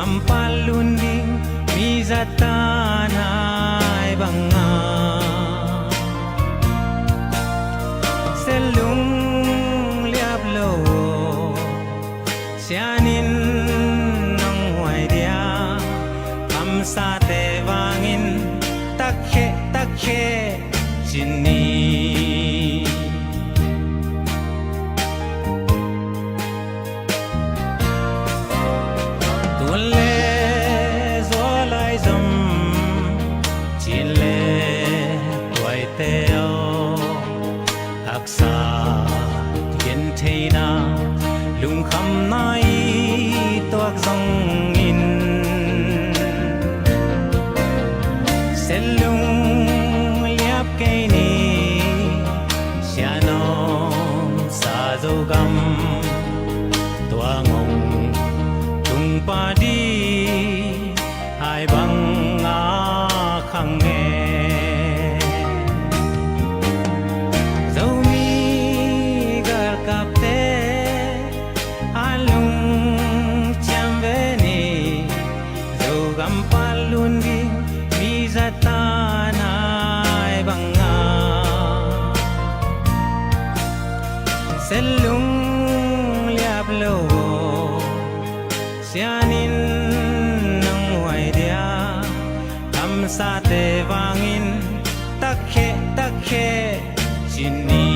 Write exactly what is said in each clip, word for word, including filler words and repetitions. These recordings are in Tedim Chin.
Patlun ding mi zat tan hai banga, Sialung liap lo aw, sianin nong huai dia. Kamsate vangin takkhe takkhe ci ni. Tun le zual lai zom, cin le tuaite aw, haksa gentheina, lungkhamna i tuak zongin, Sialung liap kei ni. Sianawm sa Zogam, tua ngong tung pah ding hai banga khang e. Zomi galkapte a lungciam ve ni. Zogam patlun ding mi zat tan hai banga, Sialung liap lo aw, sianin nong huai dia. Kamsate vangin takkhe takkhe ci ni.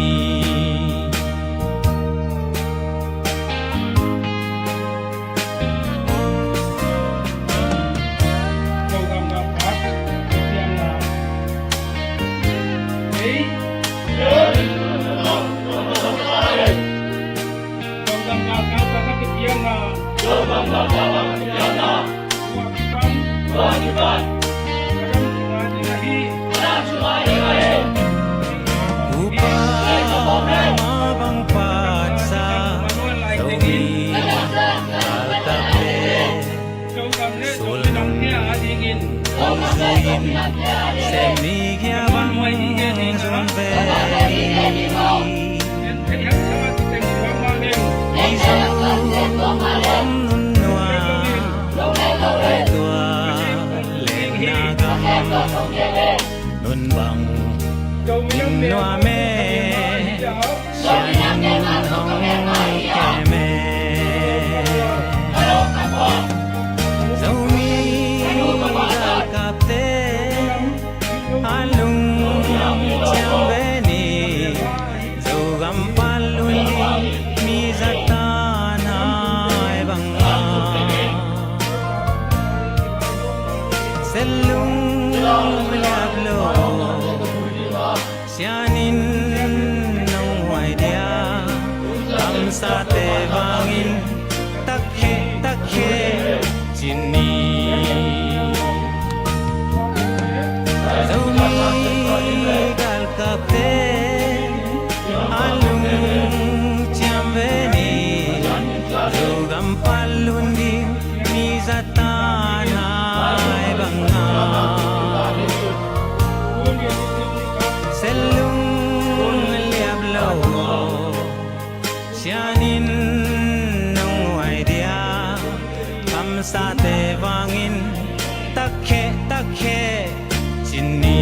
Upa ma bang patsa, Zomi galkapte sulnung hong zuiin, sem ni gia bang zong ve ni. Ei Zogam nunnua, ei tua lengna gam nun bang in nuam e. Sianin hong kem e. Zomi galkapte a lungciam ve ni. Zogam patlun ding mi zat tan hai banga, Sialung liap lo aw, sianin nong huai dia. Kamsate vangin takkhe takkhe ci ni. Zomi galkapte a lungciam ve ni. Zogam patlun ding mi zat tan hai banga, Sialung liap lo aw, sianin nong huai dia. Kamsate vangin takkhe takkhe ci ni.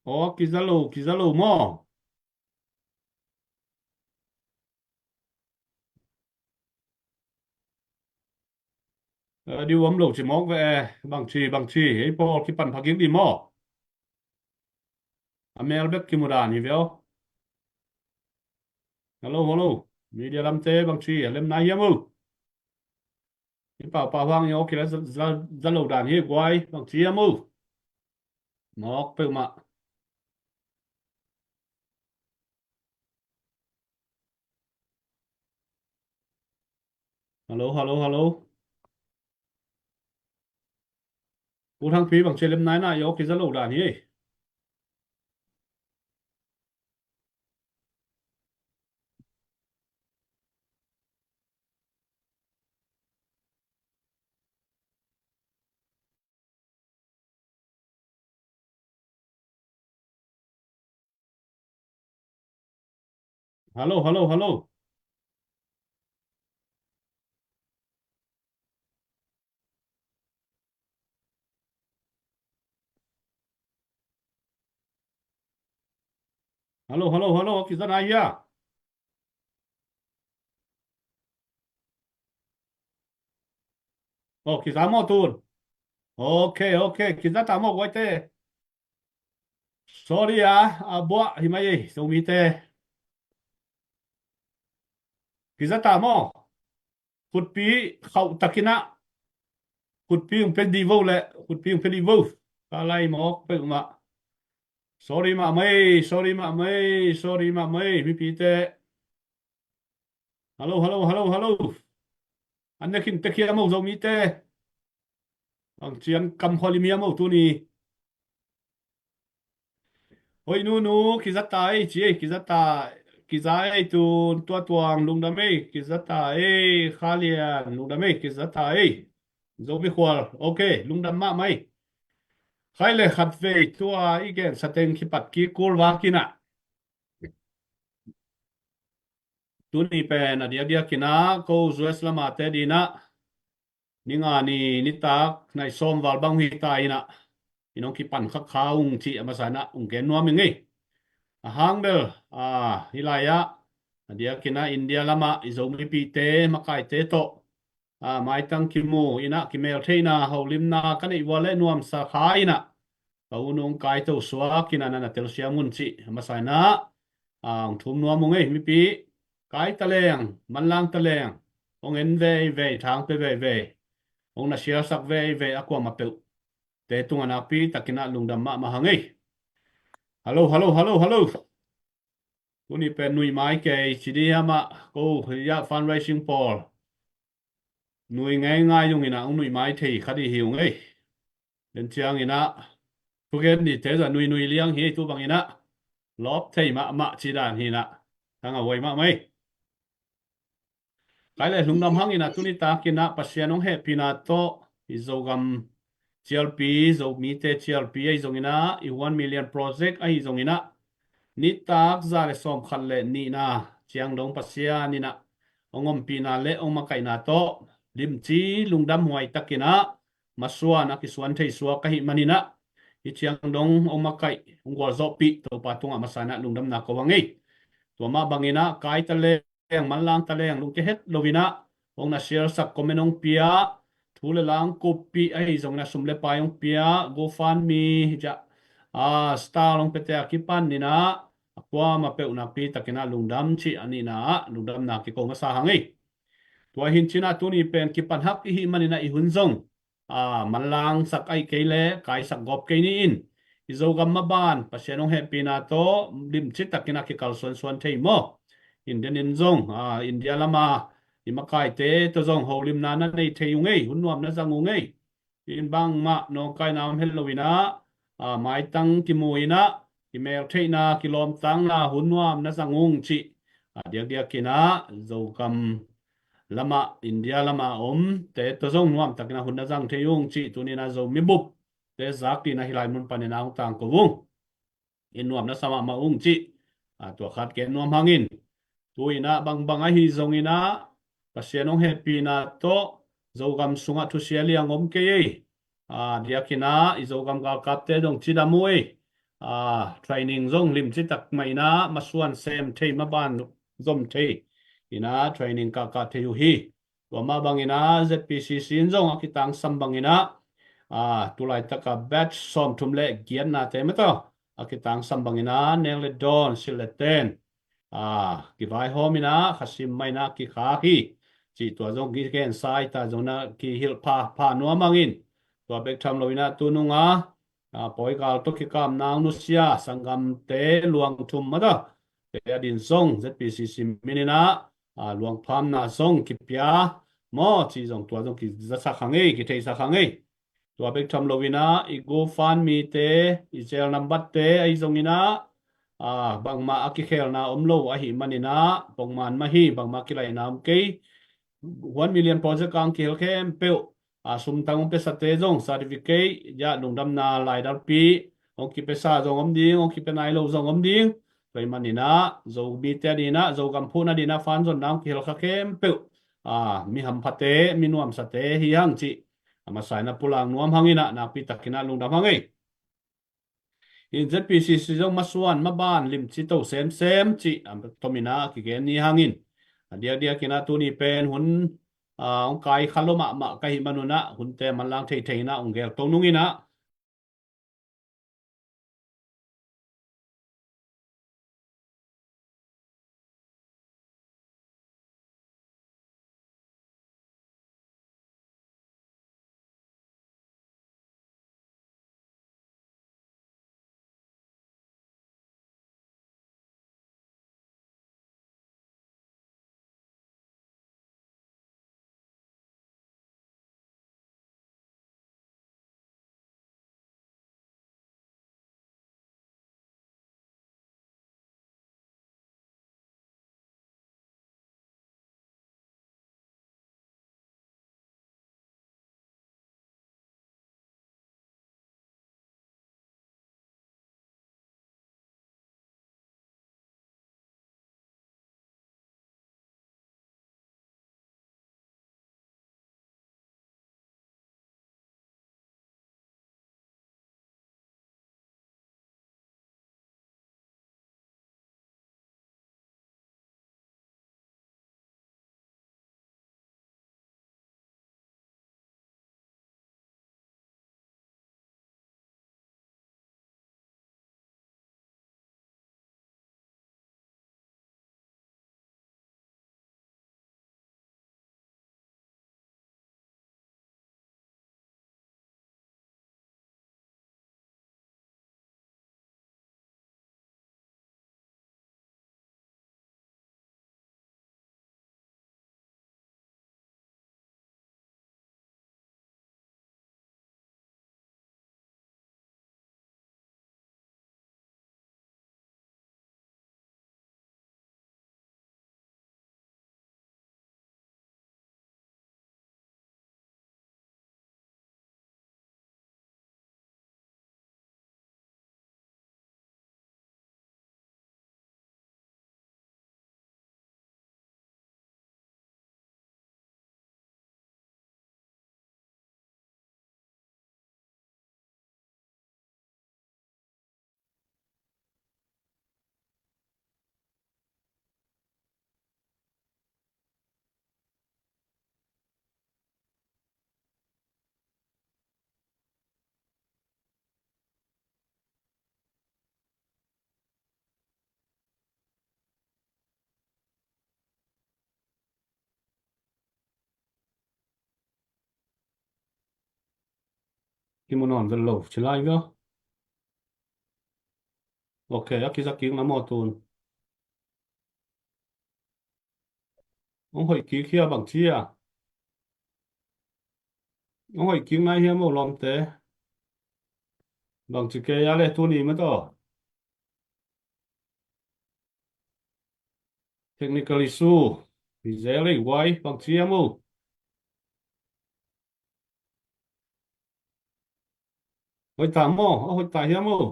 Aw, kiza lo, kiza lo maw? Eh, diu om lo ci mawk ve e. Bangci, bangci, ei pawl kipan phagik di maw? A mel bek kimu dan hi ve aw. Hello, hello. Media lamte bangci, a lem nai hiam uh? Hi pau pau hang i aw kila za, za, za lo dan hi guai, bangci hiam uh? Mawk peuhmah. Hello, hello, hello. Pu Thangpi bangci lem nai na i aw kiza lo dan hi. Hello, hello, hello. Hello, hello, hello. Kiza nai hia? Oh, kiza maw tun? Ok, ok. Kiza ta maw guaite? Sorry a, a buah hi mai ei, Zomite. Kiza ta maw? Khutpi khauh takin ah, khutpi hong pia di vo le, khutpi hong pia di vo. Ka lai mawk peuhmah. Sorry mahmah ei, sorry mahmah ei, sorry mahmah ei, mipite. Hello, hello, hello, hello. An ne khin tek hiam o Zomite? Bang ciang kam khualim hiam o tuni? Hoi nunu, kiza ta ei, ci ei, kiza ta, kiza ei tun, Tua Tuang lungdam ei, kiza ta ei, Kha Lian lungdam ei, kiza ta ei. Zomi khual, ok, lungdam mahmah ei. Khai le khat vei tua i gen sateng kipat kik kul vakin ah. Tuni pen a diakdiakin ah ko U S lamate din ah, ni nga ni nitak nai sawm val bang hi ta in ah, i nong kipan khakha ung cih a masa in ah ung gen nuam ing ei. A hang bel, a, hi lai ah, a diakin ah India lamah i Zomipihte, makaite tawh, a, maitang kimu in ah, kimeltheihna, holimna ka neih ua le nuamsa kha in ah, ka u nung kaito suak in ah na na telsiam un cih a masa in ah, a, ung thum nuam ung ei, mipi. Kai taleng, manlang taleng, ong en veivei, thang pe veivei, ong na sialsak veivei a kuamah peuh te tungah nakpi takin ah lungdam mahmah hang ei. Hello, hello, hello, hello. Tuni pen nui mai kei ci di hiam ah, ko, ya, fundraising pawl. Nui ngeingai zong in ah ong nui mai thei kha di hi ung ei. Den ciang in ah, thugen nite zah nui nui liang hi ei, tu bang in ah lawp thei mahmah ci dan hi in ah, tang a huai mahmah ei. Kai le lungdam hang in ah tuni takin ah Pasian ong hehpihna tawh i Zogam cialpi, Zomite cialpi ahi zong in ah, i one million project ahi zong in ah, nitak za le sawm khat le nihna ciang dong Pasian in ah ong ompihna le ong makaihna tawh limci lungdam huai takin ah masuan a kisuan thei suak ka hih man in ah, hih ciang dong ong makaih, ong gualzawhpih Topa tungah masa in ah lungdamna ko hang ei. Tua mah bang in ah kai taleng, manlang taleng, lungkia het lo in ah, ong na sialsak, comment ong pia, thu le la ong kuppih ahi zong in ah, sum le pai ong pia, GoFundMe, hi ciah, a, star ong piate a kipan in ah, a kuamah peuh nakpi takin ah lungdam cih a nihna ah lungdamna kiko masa hang ei. Tua hi in cin ah tuni pen kipan hak i hih man in ah i hun zong, a, manlangsak ahih kei le kaisak gawp kei ni in, i Zogam maban Pasian ong hehpihna tawh limci takin ah kikal suansuan thei maw? In den in zong, a, India lama i makaite tawh zong holimna na nei thei ung ei, hun nuam na zang ung ei. In bangmah nawngkaina om het lo in ah, a, maitang kimu in ah, kimeltheihna, kilawmtakna, hun nuam na zang ung cih, a, diakdiakin ah Zogam lamah, India lamah omte tawh zong nuam takin ah hun na zang thei ung cih tuni in ah Zomi bupte zak ding in ah hih lai mun panin ah ong tangko ung. In nuam na sa mahmah ung cih, a, tua khat gen nuam hang in. Tu in ah bangbang ahi zong in ah Pasian ong hehpihna tawh Zogam sungah thusia liang om kei ei. A, diakin ah i Zogam galkapte zong cidam uh ei. a, training zong limci tak mah in ah masuan sem thei, maban zom thei in ah training kahkah thei uh hi. Tua mah bangin ah Z P C C in zong a kitangsam bangin ah, a, tulaitak a batch sawmthum le giatnate mah tawh a kitangsam bangin ah nek le dawn, silh le ten, a, kivaihawm in ah khasim mah in ah kikhak hi. Cih tua zong kigensa hi ta, zong na kihilh pha, pha nuam hang in. Tua bek tham lo in ah tunung a, a, pawi gal tawh kikapna hong nusia sanggamte luang thum mah tawh te adin zong Z P C C min in ah, a, luangphamna zong kipia maw, cih zong tua zong kizasak hang ei, kitheisak hang ei. Tua bek tham lo in ah i GoFundMe te, i Zelle number te ahi zongin ah, a, bangmah a kikhelna om lo ahih manin ah pongman mah hi, bangmah kilaihna om kei. One Million Project a hong kihel khempeuh, a, sumtang hong piasate zong certificate, ya, lungdamna laidalpi hong kipiasa zong om ding, hong kipia nai lo zong om ding. Tua ahih manin ah Zomite adin ah, Zogam phuhna adin ah fan zonna hong kihel kha khempeuh, a, mi hamphate, mi nuamsate hi hang cih a masa in ah pulak nuam hang in ah, nakpi takin ah lungdam hang ei. In Z P C C zong masuan maban limci to semsem cih a tom in ah kigen ni hang in. A diakdiak in ah tuni pen hun, a, hong kai kha lo mahmah ka hih manun ah hunte manlang theithei in ah hong gel to nung in ah, Kimu nawn zel lo ci lai via. Ok, a kiza kik na maw tun. Hong hoih kik hia bang ci a? Hong hoih kik nai hia maw lawmte? Bang ci kei a le tuni mah tawh. Technical issue. Hi zel ei guai, bang ci a maw? Hoih ta maw? A hoih ta hia maw?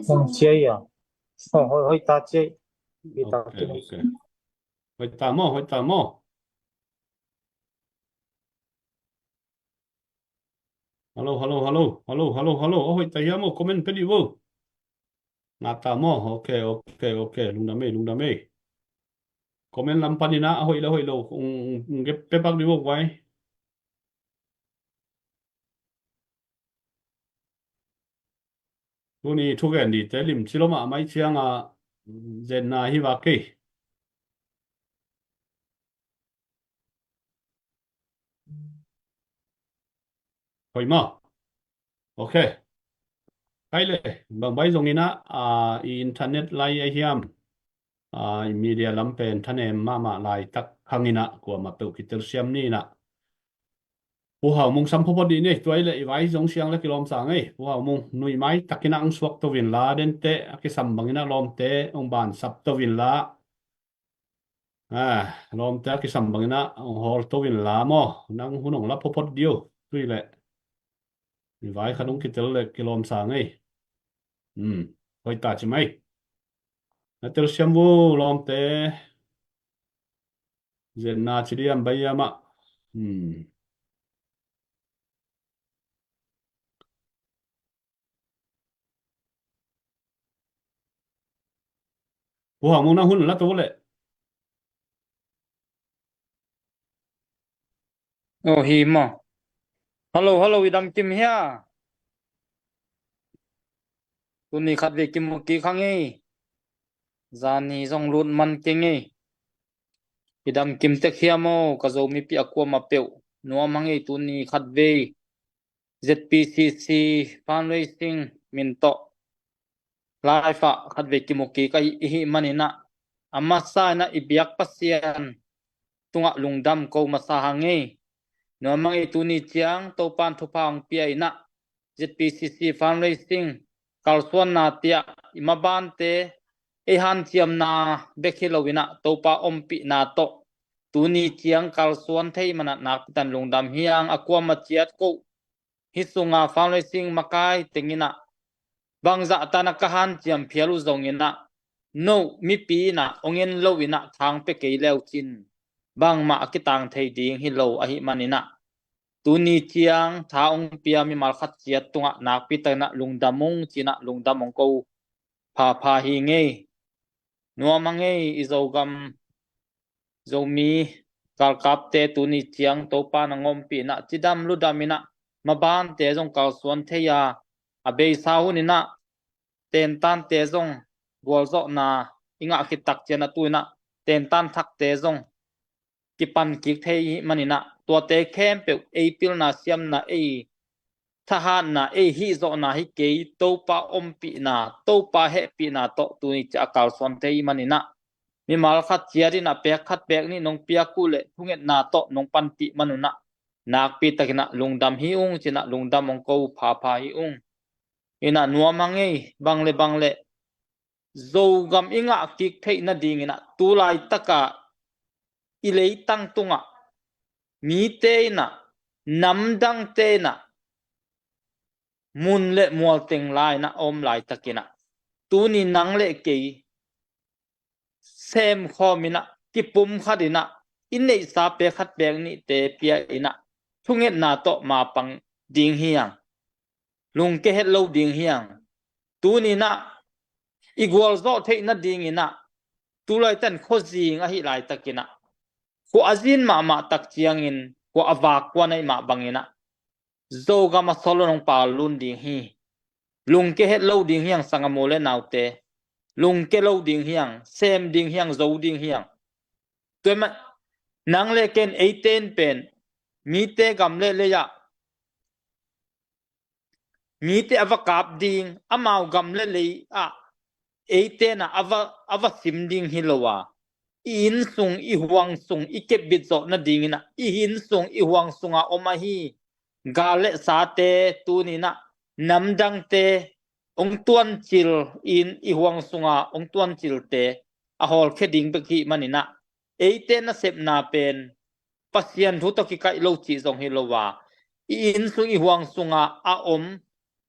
Hong cia ia. Hong hoih, hoih ta cia. Hoih ta maw? Hoih ta maw? Hello, hello, hello. Hello, hello, hello. A hoih ta hiam aw, comment pia dih vo. Ngah ta maw? Ok, ok, ok. Lungdam ei, lungdam ei. Comment lam panin ah a hoih le hoih lo ung, ung, ung gep pia pak dih vo guai. Tuni thugen dite limci lo mahmah ih ciangah zetna hi vak kei. Hoih maw? Ok. Kai le, bangbai zongin ah, ah, i internet lai a hiam, ah, i media lam pen thanem mahmah laitak hangin ah kuamah peuh kitelsiam ni in ah. Pu Hau Mung sam phawphaw dih ni, tua ih le i vai zong siang le kilawmsa ngei. Pu Hau Mung, nuihmai takin ah ang suak to vin la, dente a kisam bangin ah lawmte ong bansap to vin la. Ah, lawmte a kisam bangin ah ong hawl to vin la maw. Nang hun ong la phawphaw dih uh. Tui le i vai khat ong kitel le kilawmsa ngei. Hmm, hoih ta ci mai. Na telsiam vo lawmte. Zetna ci diam bai hiam ah. Hmm. Pu Hau Mung, na hun la to leh. Oh, hi maw. Hello, hello, i dam kim hia? Tuni khatvei kimu kik hang ei. Zani zong lut man keng ei. I dam kim tek hiam aw, ka Zomi pi a kuamah peuh. Nuam hang ei, tuni khatvei ZPCC fundraising min tawh live ah khatvei kimu kik a i hih manin ah, a masa in ah i biak Pasian tungah lungdam ko masa hang ei. Nuam hang ei, tuni ciang Topa'n thupha hong pia in ah, ZPCC fundraising kalsuanna tiah i mabante ei hanciamna bek hi lo in ah, Topa ompihna tawh tuni ciang kalsuan thei man ah nakpi takin lungdam hi hang. A kuamah ciat ko hih sunga fundraising makai teng in ah, bangzah tan ah ka hanciam phial uh zongin ah, no mipi in ah ong en lo in ah thang pia kei leu cin bangmah a kitang thei ding hi lo ahih manin ah, tuni ciang tha ong pia mimal khat ciat tungah nakpi takin ah lungdam ung ci in ah lungdam ong ko phapha hi ing ei. Nuam hang ei, i Zogam Zomi galkapte tuni ciang Topa'n a ompih in ah cidam ludam in ah, mabante zong kalsuan thei a, a beisa hun in ah tentante zong gualzawhna i ngah khit tak ciang ah tu in ah tentan thakte zong kipan kik thei ahih manin ah, tuate khempeuh ei pilna siamna, ei thahatna, ei hihzawhna hi kei, Topa ompihna, Topa hehpihna tawh tuni ciang a kalsuan thei ahih manin ah, mimal khat ciat in ah pek khat pek nih nong piak uh leh thungetna tawh nong panpih man un ah, nakpi takin ah lungdam hi ung ci in ah lungdam ong ko phapha hi ung. In ah nuam hang ei, bang le bang le Zogam i ngah kik theih nadingin ah, tu laitak ah i leitang tungah mite in ah, namdangte in ah, mun le mual teng la in ah a om laitakin ah, tuni nang le kei sem khawm in ah, kipumkhat in ah, i neihsa pek khat pek nihte pia in ah, thungetna tawh mapang ding hi hang. Lungke het lo ding hi hang. Tuni in ah i gualzawh theih nadingin ah, tu laitak in khuazing ahih laitakin ah, khua a zin mahmah tak ciangin khua a vak kuan ahih mah bangin ah, Zogam a sawt lo nong pal lun ding hi. Lungke het lo ding hi hang, sanggamnu le naute. Lungke lo ding hi hang, sem ding hi hang, zo ding hi hang. Tua ahih manin nang le ken, eite in pen mite gam le lei ah mite a va kap ding, amau gam le lei ah eite in ah a va, a va sim ding hi lo a, i inn sung, i huang sung, i kepbit zawh nadingin ah, i inn sung, i huang sungah om ahi gal le sate, tuni in ah namdangte ong tuancil in, i huang sunga ong tuancilte a hawlkhia ding bek ahih manin ah, eite nasepna pen Pasian thu tawh kikaih lo cih zong hi lo a, i inn sung, i huang sunga a om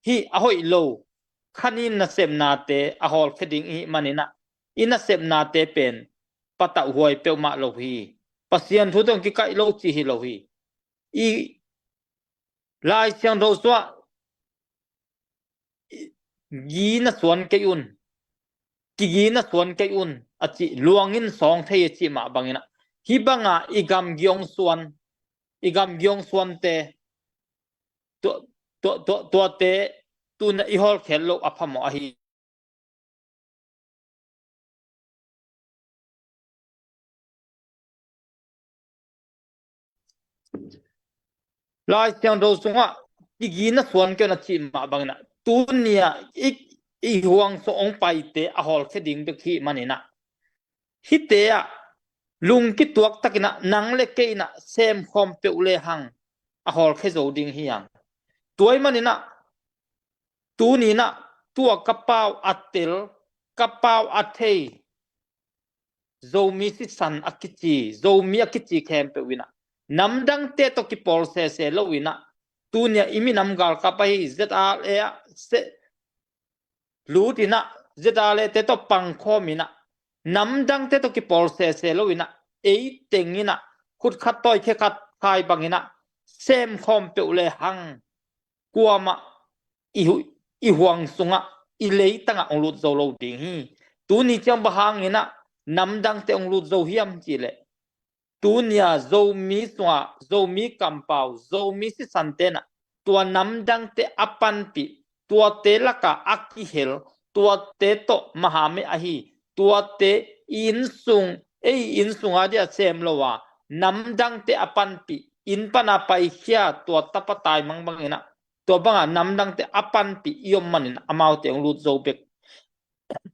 hih a hoih lo, kha nin nasepnate a hawlkhia ding ahih manin ah, i nasepnate pen patauhhuai peuhmah lo hi. Pasian thu tawh kikaih lo cih hi lo hi. I Lai Siangtho sungah, "Gi na suan kei un, kigi na suan kei un," a cih, "Luang in sawng thei," a cih mah bangin ah, hih banga i gamgi hong suan, i gamgi hong suante, tua, tua, tua, tuate tuna i hawlkhel loh a phamawh ahi. Lai Siangtho sungah, "Kigi na suan kei un," a cih mah bangin ah, tuni-a i, i huang sung hong paite a hawlkhia ding bek hi manin ah, hihte ah lungkituak takin ah nang le kei in ah semkhawm peuh lehang a hawlkhia zo ding hi hang. Tua ahih manin ah, tuni-in ah, tua ka pau a tel, ka pau a thei Zomi sisan a kici, Zomi a kici khempeuh in ah, namdangte tawh kipawl sese lo in ah, tuni-a i minam galkap ahi Z R A ah se, lut in ah, Z R A te tawh pangkhawm in ah, namdangte tawh kipawl sese lo in ah, ei teng in ah, khut khat tawi khe khat khai bangin ah, semkhawm peuh lehang, kuamah i hu-, i huang sungah, i leitangah hong lut zo lo ding hi. Tuni ciang bang hangin ah namdangte hong lut zo hiam cih leh, tuni-a Zomi sungah, Zomi kampau, Zomi sisante in ah, tua namdangte a panpih, tuate lakah a kihel, tuate tawh mahameh ahi, tuate i inn sung, ei inn sung a dia sem lo a, namdangte a panpih, inn pana paikhia, tua tapa taimang bangin ah, tua banga namdangte a panpih i om manin amaute hong lut zo bek.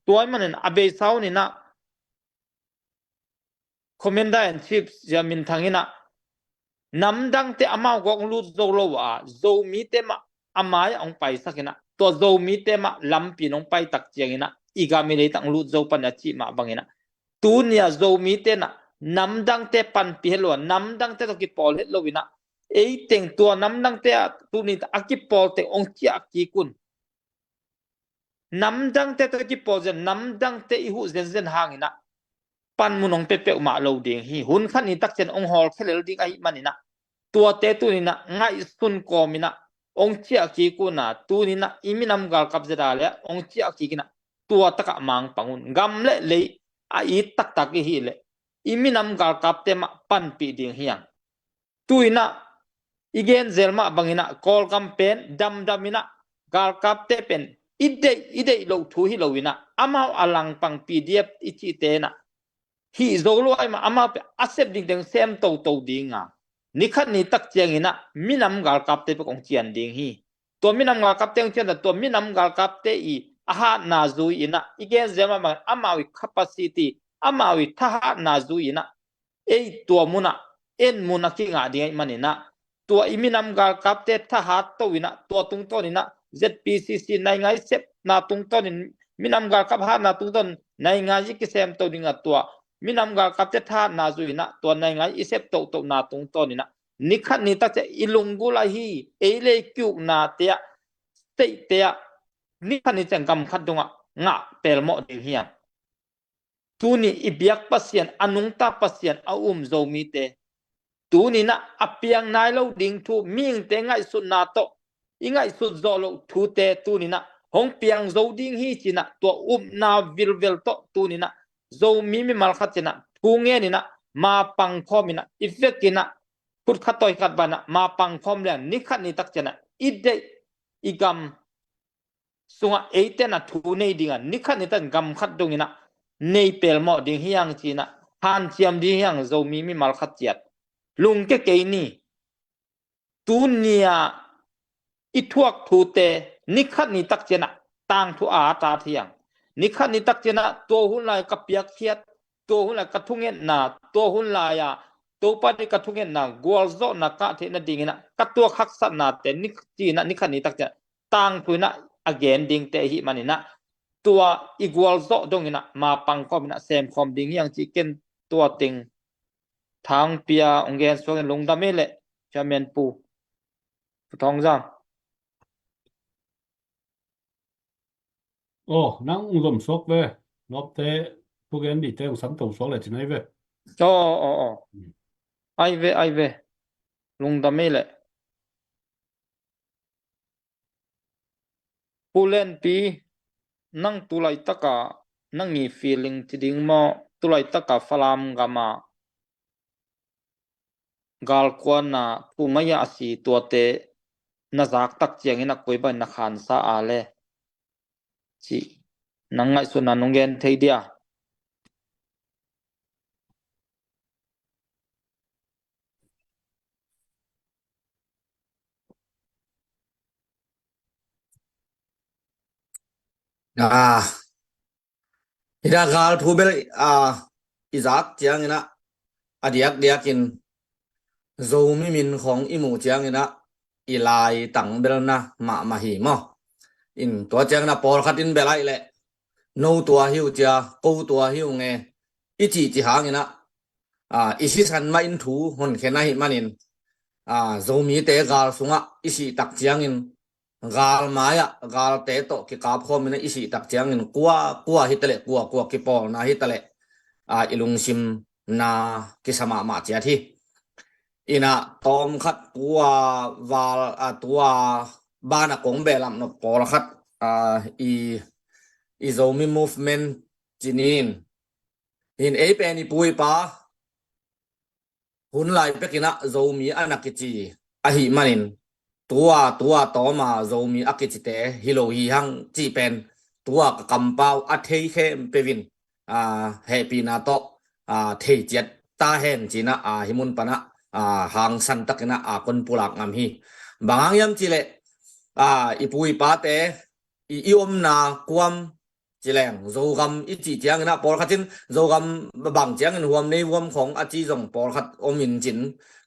Tua ahih manin a beisa hun in ah, Commander in Chief Sia Min Thang in ah, namdangte amau gawk hong lut zo lo a, Zomite mah a mai-ah hong paisak in ah, tua Zomite mah lampi in hong paitak ciangin ah, i gam i leitang hong lut zo pan a cih mah bangin ah, tuni-a Zomite in ah namdangte panpih het lo a, namdangte tawh kipawl het lo in ah, ei teng tua namdangte ah tuni a kipawl teng hong ciah kik un. Namdangte tawh i kipawl zen, namdangte i huh zenzen hangin ah, panmun hong pia peuhmah lo ding hi. Hun khat ni tak ciang hong hawlkhia lel ding ahih manin ah, tuate tuni-in ah ngaihsun kawmin ah hong ciah kik un a, tuni-in ah i minam galkap Z R A ah hong ciah kik in ah, tua takah mangpang un. Gam le lei a it taktak i hih leh, i minam galkapte mah panpih ding hi hang. Tu-in ah i gen zel mah bangin ah, Kawlgam pen damdam in ah, galkapte pen i deih, i deih loh thu hi lo in ah, amau a langpang P D F i cihte in ah, hih zo lo ahih mah, amau pen a sep ding teng sem toto ding a, ni khat ni tak ciangin ah minam galkapte pek hong cian ding hi. Tua minam galkapte hong cian ta, tua minam galkapte i a hatna zui in ah, i gen zel mah bangin, amau i capacity, amau i thahatna zui in ah, ei tua munah en mun a kingah ding ahih manin ah, tua i minam galkapte thahat to in ah, tua tungtawn in ah Z P C C naingai sepna tungtawn in, minam galkap hatna tungtawn naingai i kisem to ding a, tua minam galkapte thahatna zui in ah, tua naingai i sep tohtona tungtawn in ah, ni khat ni tak ciang i lunggulh ahi, ei le i ki-uknate ah, state-te ah, ni khat ni ciang gam khat dongah ngah pelmawh ding hi hang. Tuni i biak Pasian, a nungta Pasian a um Zomite, tuni-in ah a piang nai lo ding thu, mihingte ngaihsutna tawh i ngaihsut zawh loh thute tuni-in ah hong piang zo ding hi ci-in ah, tua upna vilvel tawh tuni-in ah Zomi mimal khat ciang ah thu ngen in ah, mapang khawm in ah, i vekin ah khut khat tawi khat bang ah mapang khawm leng, ni khat ni tak ciang ah i deih, i gam sungah eite in ah thu nei ding a, ni khat ni tak gam khat dong in ah nei pelmawh ding hi hang ci-in ah, hanciam ding hi hang, Zomi mimal khat ciat. Lungkia kei ni. Tuni-a i thuak thute ni khat ni tak ciang ah tangthu a at at hi hang. Ni khat ni tak ciang ah tua hun lai ka piakkhiat, tua hun lai ka thungetna, tua hun lai-a Topa deih ka thungetna, gualzawhna ka theih nadingin ah ka tuak haksatnate ni, ci-in ah ni khat ni tak ciang ah tangthu in ah a gen dingte ahih manin ah, tua i gualzawh dongin ah mapang khawm in ah sem khawm ding hi hang ci ken. Tua teng thangpia hong gen suak in, lungdam ei leh, Chairman Pu, Pu Thawng Zam. Aw, nang hong zom suak ve. Nopte, thugen dihte hong samto suak leh ci-in ai ve. Aw, aw, aw. Hmm. Ai ve, ai ve. Lungdam ei leh. Pu Lenpi, nang tu laitaka nang i feeling ci ding maw, tu laitaka Falam gama galkuana thu mai-ah a si tuate na zak tak ciangin a koi bangin na khansa a le, ci nang ngaihsutna nong gen thei dia? Ah, hih gal thu bel, ah, i zak ciangin ah, a diakdiakin Zomi min khong i muh ciangin ah, i lai tang bel na mahmah hi maw. In tua ciangin ah pawlkhat in bel aih leh, no tua hi uh cia, ko tua hi uh nge, i cihcih hangin ah, ah, i sisan mah in thu honkhen ahih manin, ah, Zomite gal sungah i sih tak ciangin, gal mai-ah galte tawh kikapkhawm in ah i sih tak ciangin, kua kua hi ta leh, kua kua kipawlna hi ta leh, ah, i lungsim na kisa mahmah ciat hi. In ah tawmkhat tua val, ah, tua bana kong behlap nop pawlkhat, ah, i, i Zomi movement ci ni in, in ei pen i pu i pa hun lai pekin ah Zomi a na kici ahih manin, tua tua tawma Zomi a kicite hi lo hi hang cih pen tua ka kampau a thei khempeuh in, ah, hehpihna tawh, ah, thei ciat ta hen ci-in ah, ah, hih mun pan ah, ah, hangsan takin ah, ah, kon pulak ngam hi. Bang hang hiam cih leh, ah, i pu i pate, i, i omna kuam ci leng, Zogam i cih ciangin ah, pawlkhat in Zogam bang ciangin huam, nei huam khong a ci zong pawlkhat om in cin.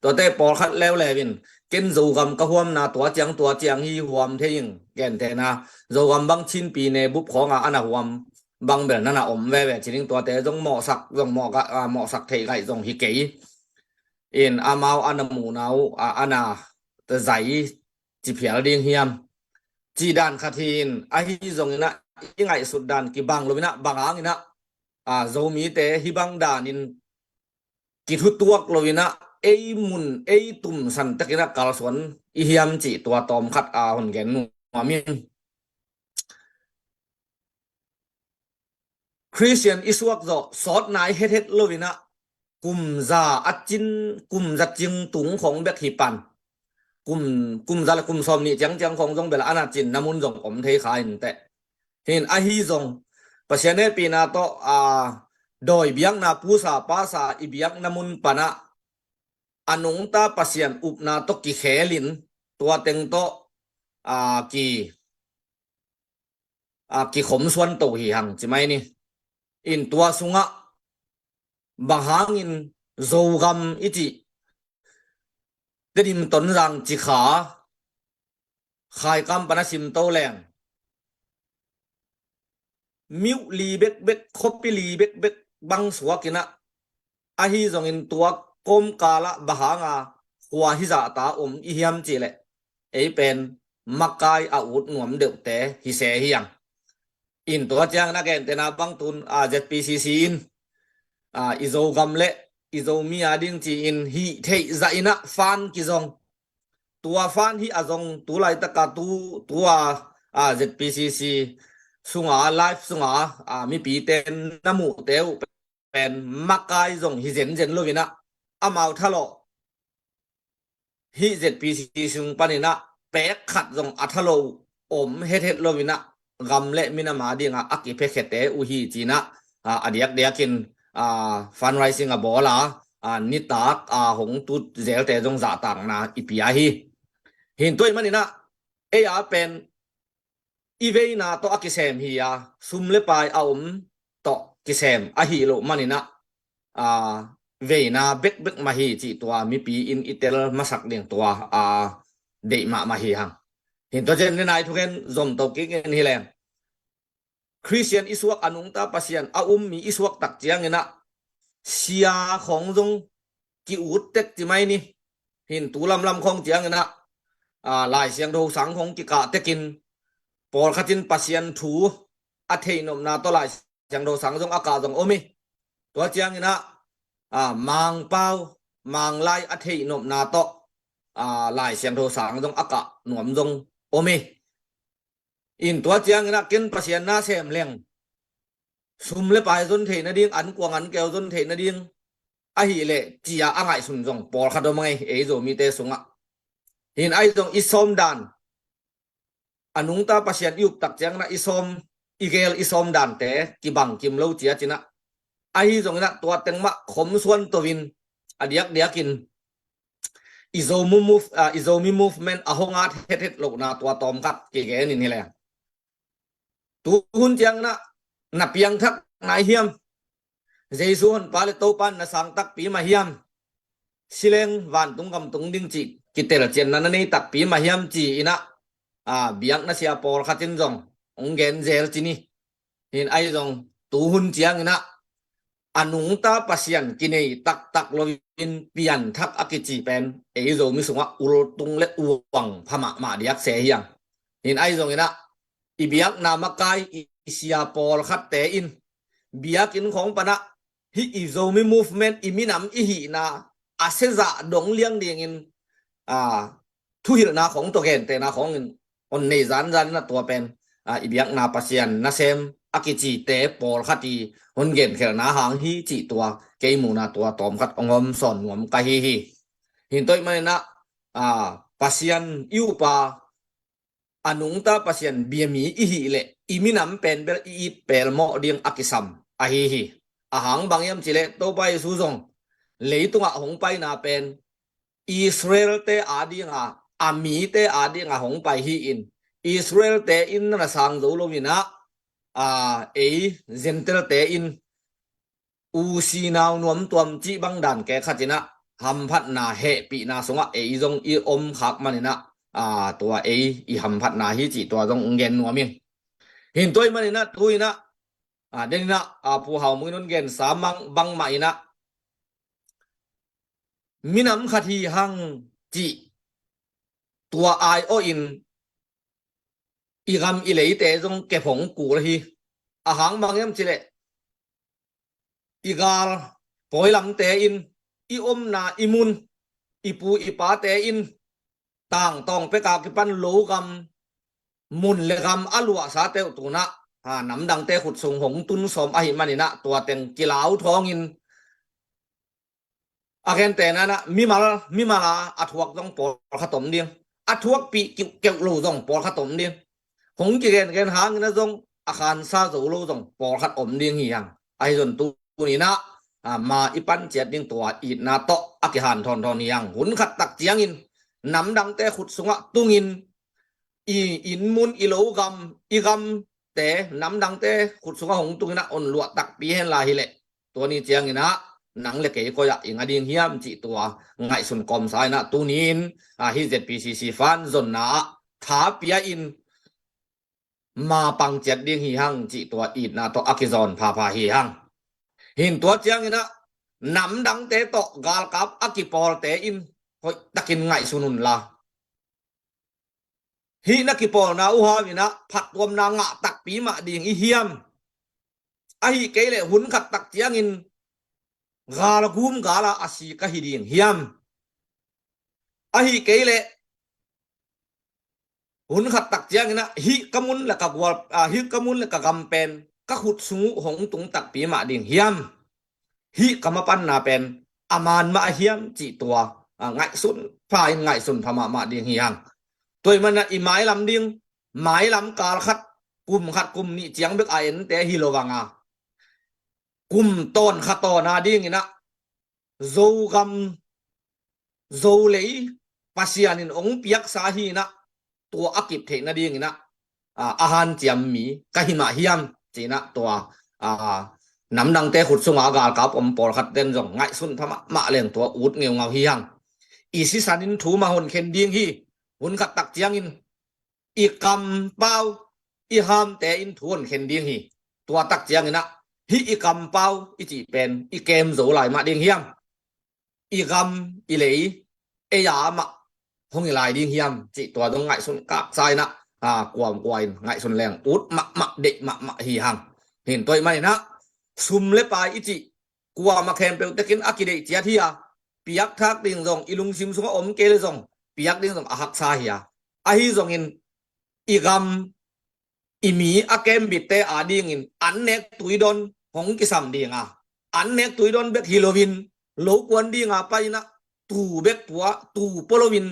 Tuate pawlkhat leuleu in, ken Zogam ka huamna tua ciang tua ciang hi, huam thei ing, gentehna Zogam bang Chin pyine bup khawng ah a na huam bang bel na na om veve ci ding, tuate zong mawhsak, zong mawh ga, ah, mawhsak theih gaih zong hi kei. In amau a na muhna uh, ah, a na zai ci phial ding hiam, cih dan khat hi in, ahi zongin ah i ngaihsut dan kibang lo in ah, bang hangin ah, ah, Zomite hih bang danin kithutuak lo in ah, ei mun ei tum san takin ah kalsuan i hiam cih tua tawmkhat, ah, hon gen nuam ing. Khristian i suak zawh sawt nai hethet lo in ah, kum za a cin, kum za cing tung khong bek hi pan. Kum, kum za le kum sawm nih ciangciang khong zong bel a na cinna mun zong om thei kha in teh. Hin ahi zong, Pasian hehpihna tawh, a, dawi biakna, pusa pasa i biakna mun pan ah, a nungta Pasian upna tawh kikhel in, tua teng tawh, a, ki, a, kikhom suan to hi hang ci mai ni. In tua sungah bang hangin Zogam i cih, Tedim, Tonzang, Cikha, Khaikam pan a sim to leng, myo li bekbek, khuapi li bekbek bang suak in ah, ahi zongin tua kawmkal ah bang hanga khua hi zahta om i hiam cih leh, ei pen makai a ut nuam deuhte hi se hi hang. In tua ciangin a gentehna bang tun, a, Z P C C in, a, i Zogam le i Zomi a ding ci-in hih theih zah in ah fan kizong. Tua fan hih a zong tu laitak a tu, tua, a, Z P C C sunga, live sunga, a, mipite na muhte uh pen makai zong hi zenzen lo in ah, amau thalawh hih Z P C C sung panin ah pek khat zong a thalawh om hethet lo in ah, gam le minam a dingah a kiphekhete uh hi ci-in ah, a, a diakdiakin, a, fundraising a bawl a, a, nitak a hong tut zelte zong zahtakna i pia hi. Hin tua ahih manin ah, ei a pen i veina tawh a kisem hi a, sum le pai a om tawh kisem ahih loh manin ah, a, veina bekbek mah hi cih tua mipi in i tel masak ding tua, a, deih mahmah hi hang. Hin tua ciang ni nai thugen zom to kik in hi leng, Khristian i suak, a nungta Pasian a um mi i suak tak ciangin ah, sia khong zong ki-ut tek ci mai ni. Hin tu lamlam khong ciangin ah, a, Lai Siangtho sang khong kikah tekin, pawlkhat in Pasian thu a theih nopna tawh Lai Siangtho sang zong a kah zong om hi. Tua ciangin ah, a, Mangpau, Manglai a theih nopna tawh, a, Lai Siangtho sang zong a kah nuam zong om hi. In tua ciangin ah ken Pasian na sem leng sum le pai zon theih nading, ankuang ankeu zon theih nading ahih leh ci-a a ngaihsun zong pawlkhat om a ngei, ei Zomite sungah. Hin ahi zong i sawm dan, a nungta Pasian i up tak ciangin ah i sawm, i gel i sawm dante kibang kim lo ciat in ah, ahi zongin ah tua teng mah khom suan to-in a diakdiakin i Zomi move, ah, i Zomi movement a hong at hethet lohna tua tawmkhat kigen in hi leng. Tu hun ciangin ah na piangthak nai hiam? Jesu honpa le Topa na sang takpi mah hiam? Si leng vantung gam tung ding cih kitelcianna na nei takpi mah hiam ci-in ah, a, biakna sia pawlkhat in zong hong gen zel ci ni. Hin ahi zong tu hun ciangin ah a nungta Pasian kinei taktak loin pianthak a kici pen ei Zomi sungah ultung le uang pha mahmah diak se hi hang. Hin ahi zongin ah i biakna makai i, i sia pawlkhatte in biakinn khawng pan ah hih i Zomi movement i minam i hihna a siazah dong liang dingin, a, thuhilhna khawng tawh gentehna khawngin hong nei zanzan in ah tua pen, a, i biakna Pasian nasem a kicite pawlkhat i hong genkhelhna hang hi cih tua kei muhna tua tawmkhat hong hawmsawn nuam ka hi hi. Hin tua ahih manin ah, a, Pasian i upa, a nungta Pasian bia mi i hih leh i minam pen bel i it pelmawh ding a kisam ahi hi. A hang bang hiam cih leh Topa Jesu zong leitungah hong paina pen Israel-te adinga, a mite adinga hong pai hi-in, Israel-te in na sang zo lo in ah, a, ei Gentile-te in usi nau nuam tuam cih bang dan kekhat in ah hamphatna hehpihna sungah ei zong i om khak manin ah, a, tua ei i hamphatna hi cih tua zong gen nuam ing. Hin tua ahih manin ah tu in ah, a, den in ah, a, Pu Hau Mung in hong gensa mang bangmah in ah minam khat hi hang cih tua ai-awhin i gam i leite zong kep hong kul hi. A hang bang hiam cih leh i gal pawilamte in, i omna i mun, i pu i pate in tangtawng peka kipan lo gam, mun le gam a luahsa teuh tu in ah, ha, namdangte khut sung hong tun sawm ahih manin ah tua teng kilau thawngin a gentehna in ah mimal, mimal a a thuak zong pawlkhat om ding, a thuakpih kiuhkeuh lo zong pawlkhat om ding, hong kigengen hangin ah zong a khansa zo lo zong pawlkhat om ding hi hang. Ahi zong tu ni in ah, a, ma i pan ciat ding tua itna tawh a kihanthawn thawn hi hang. Hun khat tak ciangin namdangte khut sungah tungin i inn mun, i lo gam, i gamte namdangte khut sungah hong tungin ah hong luah takpi hen la hi leh tua ni ciangin ah nang le kei koi ah i nga ding hiam cih tua ngaihsun kawmsa in ah tuni in, a, hih Z P C C fan zonna ah tha pia in ma pang ciat ding hi hang cih tua itna tawh a kizawn phapha hi hang. Hin tua ciangin ah namdangte tawh galkap a kipawlte in hoihtakin ngaihsun un la. Hih na kipawlna uh hau in ah phattuamna ngah takpi mah ding i hiam? Ahih kei leh hun khat tak ciangin galgum gala a si ka hi ding hiam? Ahih kei leh hun khat tak ciangin ah hih ka mun le ka gual, a, hih ka mun le ka gam pen ka khut sung uh hong tung takpi mah ding hiam? Hih ka mapanna pen a man mah a hiam cih tua, a, ngaihsun pha in ngaihsun pha mahmah ding hi hang. Tua ahih manin ah i mailam ding, mailam kal khat, kum khat kum nih ciang bek a ente hi lo vang a, kum tawn kha tawn a dingin ah Zogam, Zolei Pasian in hong piaksa hi in ah tua a kip theih nadingin ah, a, a hanciam mi ka hi mah hiam ci in ah tua, a, namdangte khut sunga galkap om pawlkhat ten zong ngaihsun pha mahmah leng tua ut ngeungau hi hang. I sisan in thu mah honkhen ding hi. Hun khat tak ciangin i kampau, i hamte in thu honkhen ding hi. Tua tak ciangin ah hih i kampau i cih pen i kem zo lai mah ding hiam? I gam, i lei, ei a mah hong hi lai ding hiam cih tua dong ngaihsun kaksa in ah, a, kuamkua in ngaihsun leng ut mahmah, deih mahmah hi hang. Hin tua ahih manin ah sum le pai i cih kuamah khempeuh tekin a kideih ciat hi a, piakthak ding zong, i lungsim sungah om kei le zong piak ding zong a haksa hi a, ahi zongin i gam i mi a kembitte adingin an nek tuidon hong kisam dinga, an nek tuidon bek hi loin, lo kuan dinga pai inah, tuu bek pua, tuu pua loin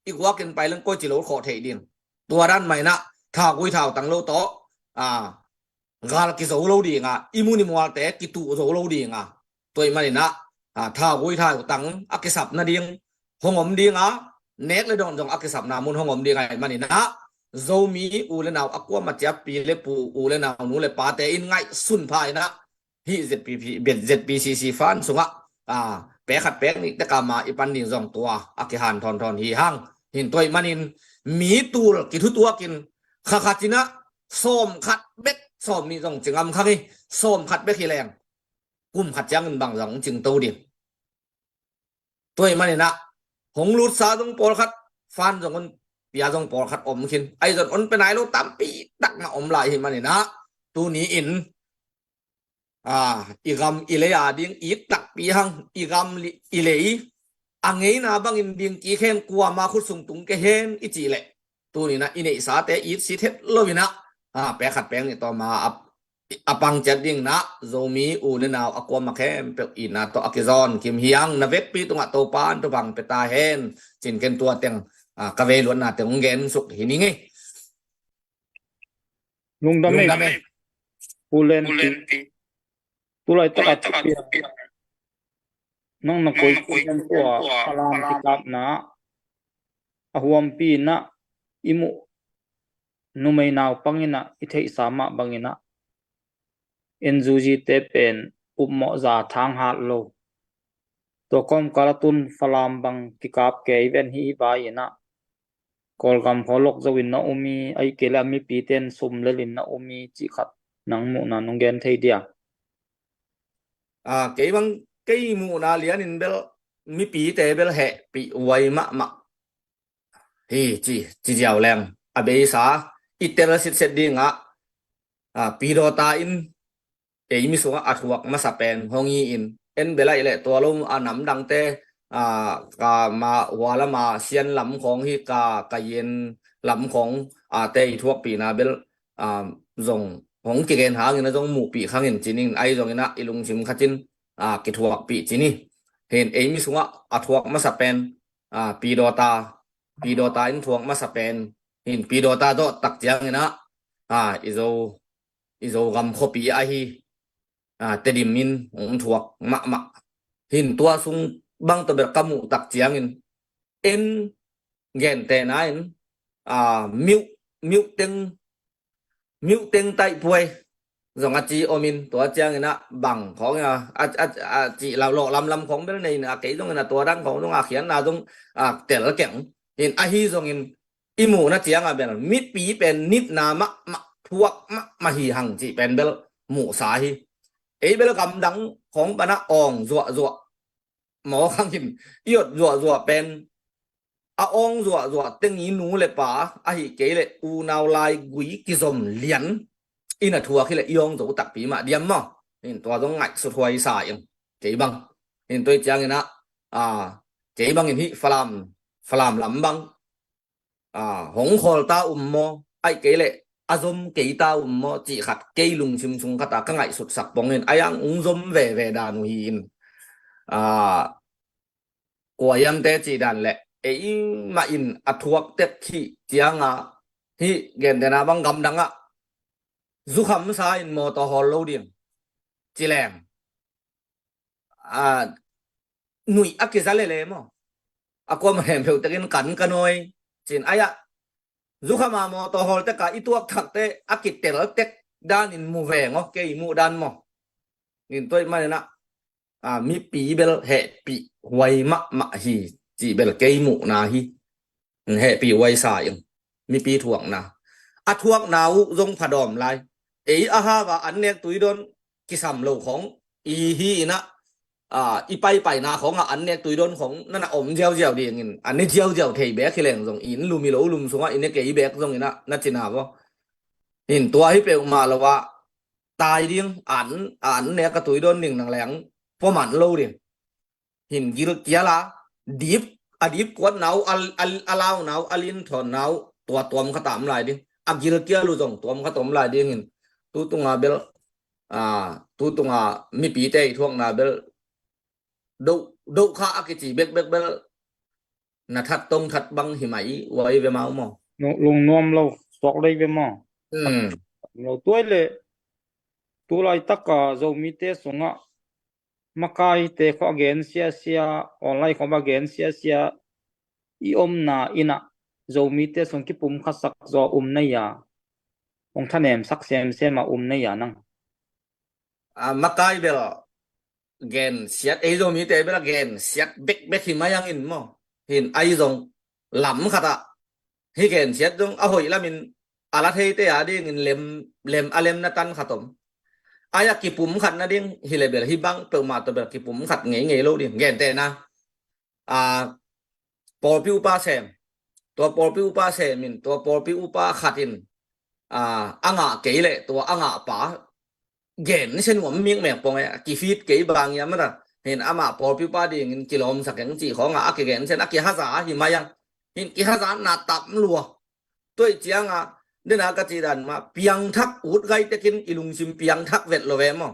i guakin pai leng koici lo khawh theih ding. Tua dan mah inah thagui thautang lo tawh, a, gal kizo lo dinga, i mun i mualte kituh zo lo dinga. Tua ahih maninah, a, thagui thautang a kisap nading hong om dinga, nek le dawn zong a kisapna mun hong om dinga ahih maninah, Zomi u le nau a kuama ciat pi le pu, u le nau, nu le pate in ngaihsun pha inah, hih Z P P, Z P C C fan sungah, a, pek khat pek nih teka ma i pan ding zong tua a kihan thawn thawn hi hang. Hin tua ahih manin mi tul kithutuakin kha khat inah sawm khat bek, sawm nih zong ci ngam kha ngei, sawm khat bek hi leng kum khat ciangin bang zong cingto ding. Tua ahih maninah hong lutsa zong pawlkhat, fan zong hong pia zong pawlkhat om khin. Ahi zong hong pia nai lo tampi tak na om lai ahih maninah, tuni-in, a, i gam i lei ading it takpi hang, i gam li-, i lei a ngeina bangin ding kik hen, kuama khut sung tung kei hen i cih leh, tuninah i neihsate it sit het loinah, a, pek khat pek nih tawh ma a, a pang ciat dinginah Zomi u le nau a kuama khempeuh itna tawh a kizawn kim hi hang. Na vekpi tungah Topa in thupha pia ta hen. Ci-in ken tua teng, a, ka vei luatna teng hong gen suk hi ning ei. Lungdam ei. Lungdam ei. Pu Lenpi. Pu Lenpi. Tulaitak a thupiang, nang na koi pen tua Falam kikapna a huampi inah i muh numei naupang inah i theihsa mah bang inah N U G te pen upmawh za thang hat lo. Tua kawmkal a tun Falam bang kikap kei ven hi i vai inah Kawlgam khaw lok zo in na um i, ahih kei leh a mipite in sum lel in na um i cih khat nang muhna nong gen thei dia? A, kei bang, kei muhna lianin bel mipite bel hehpih huai mahmah hi ci, ci ziau leng a beisa i tel sitset dingah, a, Pi Dawta in ei mi sungah a thuak masa pen hong hi in, en bel ahih leh tua lo a namdangte, a, ka ma hua lama Sian lam khawng hi, ka, ka Yen lam khawng, a, te i thuakpihna bel, a, zong hong kigen hangin a zong muhpih khangin ci ning, ahi zongin ah i lungsim khatin, a, kithuakpih ci ni. Hin ei mi sungah a thuak masa pen, a, Pi Dawta, Pi Dawta in thuak masa pen, hin Pi Dawta zawh tak ciangin ah, a, i Zo, i Zogam khuapi ahi, a, Tedim in hong thuak mahmah. Hin tua sung bang tawh bel ka muh tak ciangin, en gentehna in, a, miuh, miuh teng, miuh teng taihpuai zong a ci om in, tua ciangin ah bang khawng a, a, a, a cih lo lawh lamlam khawng bel nei in ah, kei zongin ah tua dang khawng zong a khiatna zong, a, tel keng. Hin ahi zongin i muhna ciangah bel mipi pen nitna mahmah, thuak mahmah hi hang cih pen bel muhsa hi. Ei bel gamdang khawng panah awng zuahzuah maw khang hin i ot zuahzuah pen, a awng zuahzuah teng i nu le pa, ahih kei leh unau laigui kizom lian in a thuak hi leh i awng zo takpi mah diam maw? Hin tua zong ngaihsut huai sa ing kei bang. Hin tua ciangin ah, a, kei bangin hih Falam, Falam lam bang, a, hong khawl ta um maw, ahih kei leh a zom kei ta um maw cih khat kei lungsim sung khat ah ka ngaihsutsak pongin, a yang ung zom veve dan uh hi in, a, kua hiamte cih dan leh ei mah in a thuak tek hi ciangah, hih gentehna bang gamdang ah zukham sa in mawtaw hawl lo ding ci leng, a, nuih a kiza lele maw? A kuamah hempeuh tekin kan ka nawi cin ai-ah, zukham a mawtaw hawl tek a i tuak thakte a kitel tek danin mu veng aw, kei muh dan maw? Nin tuaih manin ah, a, mipi bel hehpih huai mahmah hi cih bel kei muhna hi. Hehpih huai sa ing. Mipi thuakna, a thuakna uh zong phadawm lai. Ei a hau a an nek tuidon kisam lo khawng i hi in ah, a, i paipaina khawngah an nek tuidon khawng na na om ziauziau dingin, a ne ziauziau thei bek hi leng zong, inn lum i lo lum sungah i ne kei bek zongin ah na cina vaw. Hin tua hi peuhmah lo ah tai ding, an, an nek a tuidon ding nang leng pua man lo ding. Hin gilkial a dip, a dip kuatna uh, a, a, a launa uh, a linthawnna uh, tua tuam khat a om lai ding. a gilkial uh zong tuam khat om lai dingin, tu tunga bel, a, tu tunga mipite i thuakna bel, do, do kha a kici bekbek bel, na that tong that bang hi mai, uai ve mau maw. Lungnuam lo, suak lei ve maw. Hmm. Lo tuai le, tu laitaka Zomite sungah, makaite khawh a gen siasia, online khawh a gen siasia, i omna inah, Zomite sung kipum khasak zaw um nei a, hong thanemsak semsem a um nei a nang. A, makai bel gen siat, ei Zomite bel a gen siat bekbek hi mai ang in maw. Hin ai zong lam khatah hi gen siat zong a hoih lamin a la theite a dingin lem, lem a lemna tan khat om. Ai a kipum khat nading hi le bel hi bang peuhmah tawh bel kipum khat ngeingei lo ding. Gentehna, a, pawlpi upa sem. Tua pawlpi upa sem in, tua pawlpi upa khat in, a, a ngah kei leh tua a ngah pa gen sia nuam mikmek pong e, a kifit kei bang ia mata. Hin amah pawlpi upa dingin kilawmsak eng cih khawng a, a kigen sia in a kihaza hi mai ang. Hin kihazatna tam lua. Tua i cianga, dena ka cih dan mah, piangthak ut gai tekin i lungsim piangthak vet lo ve maw.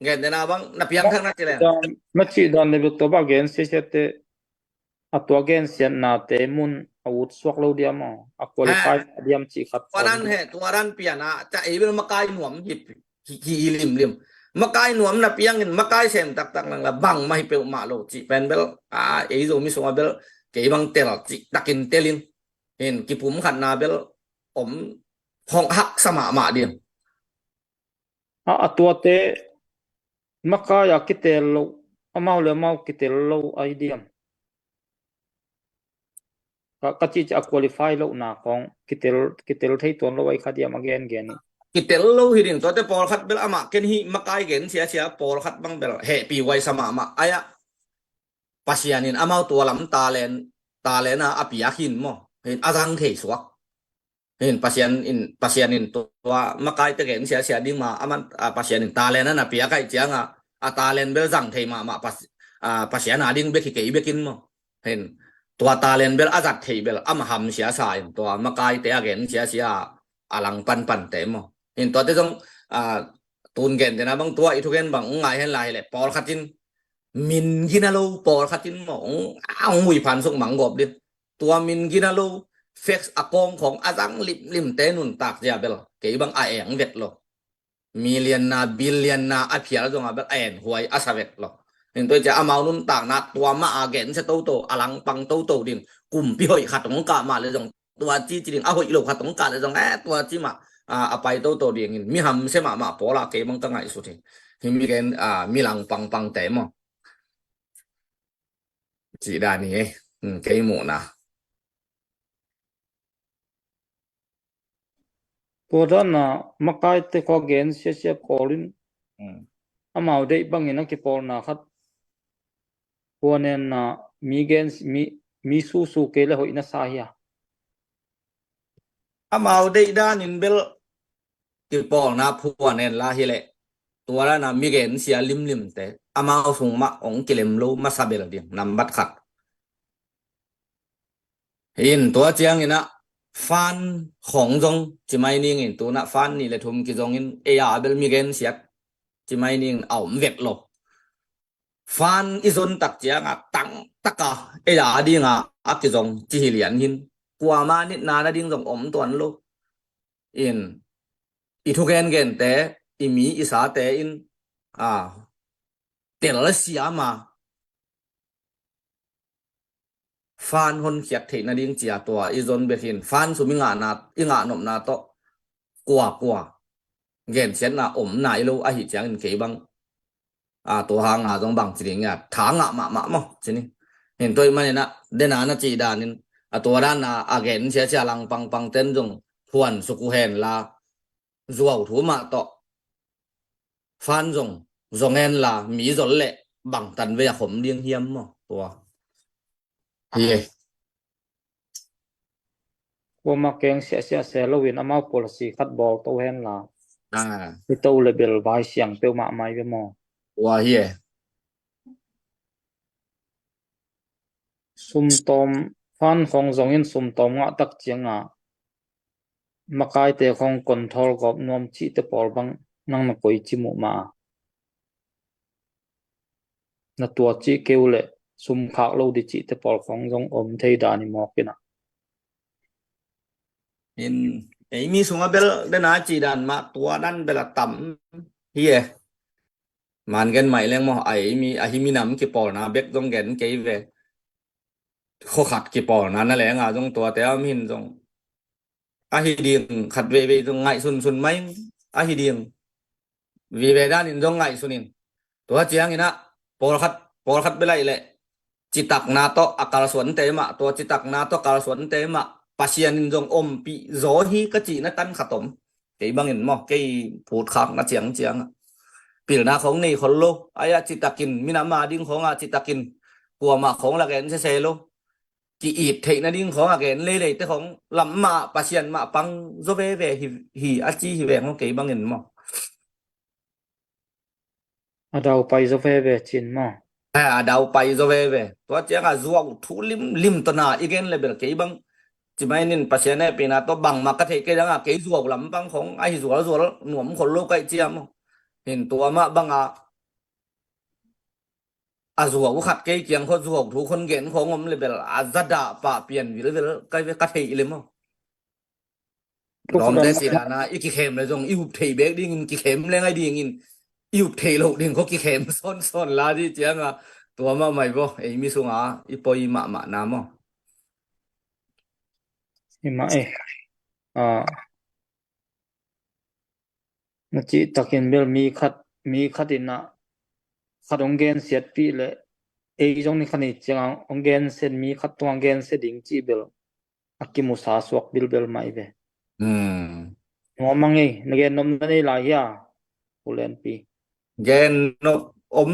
Gentehna bang, na piangthak na ci leng. Na cih dan le bel tua bang gen siasiate, a tua gen siatnate mun a ut suak lo diam aw. A qualify diam cih khat. Tua dan he, tua dan piana, ca ei bel makai nuam hi, hi, hi limlim. Makai nuam na piangin, makai sem taktak nang la bang mah hi peuhmah lo cih pen bel, a, ei Zomi sunga bel, kei bang tel cih takin telin. Hin kipum khatna bel, om hong haksa mahmah ding. A, a tuate makai a kitel lo, amau le amau kitel lo ai diam. Ka, ka cih ciah a qualify lohna khawng kitel, kitel thei tuan lo ai kha diam a gengen i. Kitel lo hi ding, tuate pawlkhat bel amah ken hi makai gen siasia pawlkhat bang bel hehpih huai sa mahmah. Ai a Pasian in amau tua lam talent, talent a a piak hin maw. Hin a zang thei suak. Hin Pasian in, Pasian in tua makaite gen siasia ding ma, aman, a, Pasian in talent a na piak ai cianga, a talent bel zang thei mahmah Pas-, a, Pasian a ding bek hi kei bekin maw. Hin tua talent bel a zat thei bel, ama ham siasa in tua makaite a gen siasia a lang panpante maw. Hin tuate zong, a, tun gentehna bang tua i thugen bang ung ngai hen lai le, pawlkhat in min gina lo, pawlkhat in maw, ung, a, ung ui phan suk mang gawp ding. Tua min gina lo, fax a kawng khawng a zang limlimte nuntak zia bel kei bang a eng vet lo. Million na, billion na a phial zong a bel a en huai a sa vet lo. Ning tua i cia amau nuntakna tua mah a gensia toto, a langpang toto ding. Kumpi hoih khat hong kah mah le zong tua ci ci ding, a hoih lo khat hong kah le zong, eh, tua ci mah, a, a pai toto dingin. Mi hamsia mahmah pawl a kei bang ka ngaihsut hi. Hi mi gen, a, mi langpangpangte maw. Cih dan hi, eh. Hmm, kei muhna. Tua dan a makaite khua gen siasia pawl in, hmm, amau deih bangin a kipawlna khat. Tua nen a mi gen, mi, mi susu kei le hoih na sa hi a. Amau deih danin bel kipawlna phuan en la hi leh, tua dana mi gensia limlimte amau sung mah hong kilem lo masa bel ding, nambat khat. Hin tua ciangin ah fan khong zong ci mai ningin, tuna fan nih le thum kizongin ei a bel mi gensiat ci mai ningin a om vet lo. Fan i zon tak cianga tangtaka ei a dinga a kizong ci hi lian hin, kuama nitna na ding zong om tuan lo. In i thugengente, i mi i sate in, a, tel siama fan honkhiat theih nading cia tua i zon bek hin fan sum i ngahna, i ngah nopna tawh kuakua gensiatna om nai lo ahi ciangin kei bang, a, tua hanga zong bang ci ding a tha ngah mahmah maw ci ni. Hin tua ih manin ah dena na cih danin a tua dana a gensia cia langpangpang ten zong phuan suk uh hen la, zuau thu mah tawh fan zong zong hen la, mi zol leh bangtan vei a khom ding hiam maw? Tua hi e. Kuama keng siahsiah se loin amau policy khat bawl to hen la. Ah. Hi to le bel vai siang peuh mahmah i ve maw? Tua hi e. Sumtawm fan khong zongin sumtawm ngah tak cianga makaite khong control gawp nuam cihte pawl bang nang na koici muh mah a? Na tua cih keu le sum khak lo di cihte pawl khong zong om thei dan i mawk in a. In, ei mi sungah bel dena cih dan mah tua dan bel a tam hi e. Man gen mai leng maw, a ei mi, a hi minam kipawlna bek zong gen kei ve. Khua khat kipawlna na lenga zong tuate a om hin zong ahi ding khat veivei zong ngaihsun sun mai, ahi ding vive danin zong ngaihsun in. Tua ciangin ah pawlkhat, pawlkhat bel ahih leh citakna tawh a kalsuante mah, tua citakna tawh kalsuante mah Pasian in zong ompih zaw hi ka cihna tan khat om. Kei bangin maw, kei phutkhakna ciangciang ah, pilna khong nei khol lo, ai-ah citakin minam a ding khong ah citakin kuamah khong la gen sese lo, ki-it theih nading khong a gen leileite khong lam mah Pasian mah pang zaw veve hi, hi a ci hi veng aw, kei bangin maw. A dau pai zaw veve cin maw. A dau pai zaw veve. Tua cianga zuau thu limlim tawna i gen le bel kei bang ci mai nin Pasian hehpihna tawh bangmah ka theih kei danga kei zuau lam pang khong ahi zualzual nuam khol lo kaih cia maw. Hin tua mah banga a zuau khat kei kiang khaw zuau thu khon gen khong om le bel a zadah pah pian vilvel ka, ka theih le maw. Lawmte si dana i kikhem le zong i up thei bek dingin kikhem le ngai dingin i up thei lo ding khaw kikhem sawnsawn la di cianga tua mah mai vaw ei mi sunga i poi mahmah na maw. I mah e. A, na cih takin bel mi khat, mi khat in ah khat hong gensiatpih le ei zong ni khat ni cianga hong gensiat, mi khat tungah gensiat ding cih bel a kimusa suak bilbel mah i ve. Hmm. Nuam a ngei, na gen nopna nei lai hia, Pu Lenpi? Gen nop om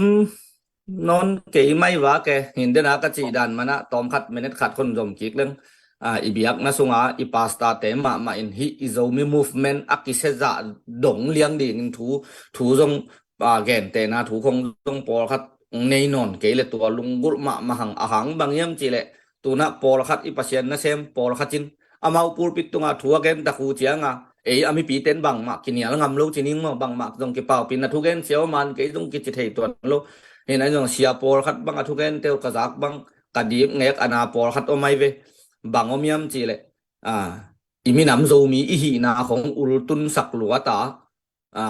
nawn kei mai vak e, hin dena ka cih dan manah tawmkhat minute khat khon zom kik leng. A, i biakna sunga i pastorte mahmah in hih i Zomi movement a kisia zah dong liang dingin thu, thu zong, a, gentehna thu khong zong pawlkhat nei nawn kei le tua lunggulh mahmah hang a hang bang hiam cih leh tunah pawlkhat i Pasian nasem pawlkhat in amau pulpit tunga thu a gen tak uh cianga ei a mipite in bangmah kinial ngam lo ci ning maw, bangmah zong kipaupina thu gen siau man kei zong kici thei tuan lo. Hin a zong sia pawlkhat bang a thu gen teu ka zak bang ka dip ngek a na pawlkhat om ai ve. Bang om hiam cih leh, a, i minam Zomi i hihna khong ultunsak luat a, a,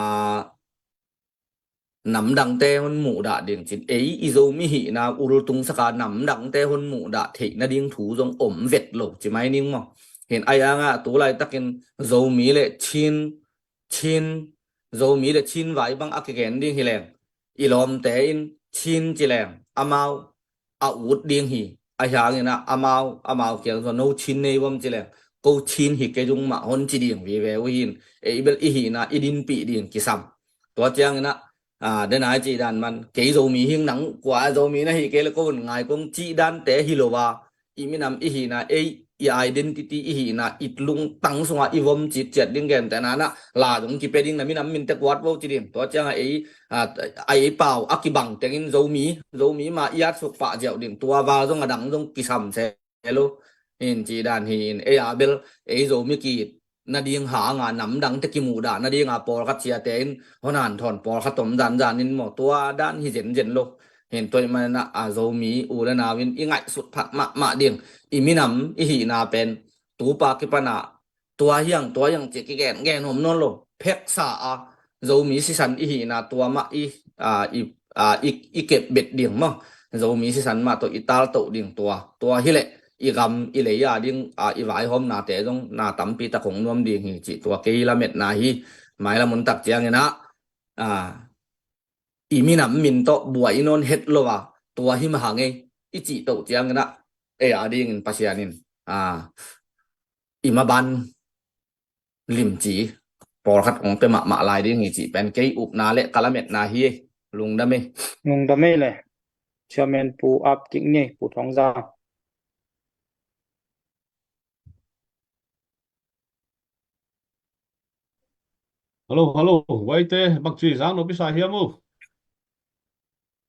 namdangte hon muhdah ding cin ei i Zomi hihna ultungsaka namdangte hon muhdah theih nading thu zong om vet lo ci mai ning maw. Hin ai anga tu laitakin Zomi le Chin, Chin, Zomi le Chin vai bang a kigen ding hi leng i lawmte in Chin ci leng amau a ut ding hi. A hiangin ah amau, amau kiang zong no Chin nei vom ci leng ko Chin hi kei zung mah hon ci ding vive uh hin ei bel i hihna i dinpih ding kisam. Tua ciangin ah, a, dena i cih dan man kei Zomi hing nang kua Zomi na hi kei le ko un ngai kong cih dante hi lo a, i minam i hihna ei i identity i hihna i lungtang sunga i vom citciat ding gentehna na la zong kipia ding na minam minte kuat vo ci ding. Tua cianga ei, a, a ei pau a kibang tengin Zomi, Zomi ma i atsuk pah ziau ding tua val zong a dang zong kisam se lo. Hin cih dan hi in ei a bel ei Zomi ki nading hanga namdangte kimuhdah nadinga pawlkhat siate in hon hanthawn pawlkhat om zanzan in maw tua dan hi zenzen lo. Hin tua i manah a Zomi u le nau in i ngaihsut phat mahmah ding i minam i hihna pen tupa kipana tua hiang tua hiang ci kigen gen om nawn lo. Pheksa a Zomi sisan i hihna tua mah i, a, i, a, i, i kep bet ding maw. Zomi sisan mah tawh i taltoh ding tua. Tua hileh i gam i lei a ding, a, i vaihawmnate zong na tampi tak hong nuam ding hi cih tua kei lametna hi. Mailam un tak ciangin ah, a, i minam min tawh buai i nawn het lo a tua hi mah hang ei i cih toh ciangin ah ei a dingin Pasian in, a, i maban limci pawlkhat hong pia mahmah lai ding hi cih pen kei upna le ka lametna hi. Lungdam ei. Lungdam ei le. Chairman Pu Ap Kik ni, Pu Thawng Za. Hallo, hallo. Vaite, bangci zang nop i sa hiam uh?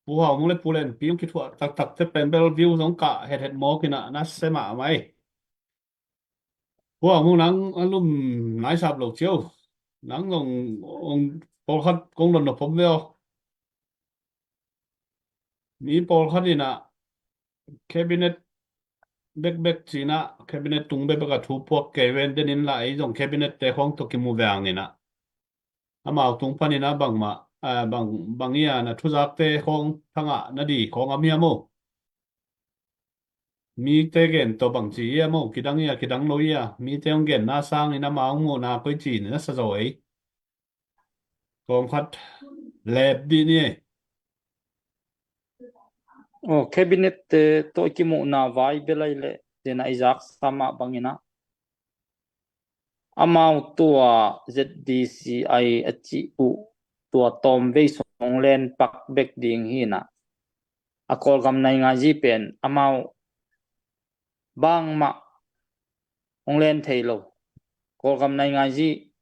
Pu Hau Mung le Pu Len Pi hong kithuah taktak te pen bel view zong kah hethet mawk in ah na se mahmah ei. Pua mu nang a lum naisap lo cio. Nang zong ong pawlkhat kong don nop pom ve aw. Mi pawlkhat inah cabinet bekbek cinah cabinet tung bekbek a thu puak kei ven den in la ei zong cabinet te khawng tawh kimu ve ang inah amau tung panin a bangmah, a, bang, bang ia na thuzakte khawng thangah na di khawng a miam o. Mite gen tawh bangci ia maw, kidang ia, kidang lo ia, mite hong genna sangin amau hong muhna koici na sa zaw ei. Kawmkhat lep dih ni ei. Oh, cabinet te tawh i kimuhna vai belai le tena i zaksa mah banginah amau tua Z D C I a cih uh tua tawmvei sung len pak bek ding hinah a Kawlgam naingazi pen amau bangmah hong len thei lo. Kawlgam naingazi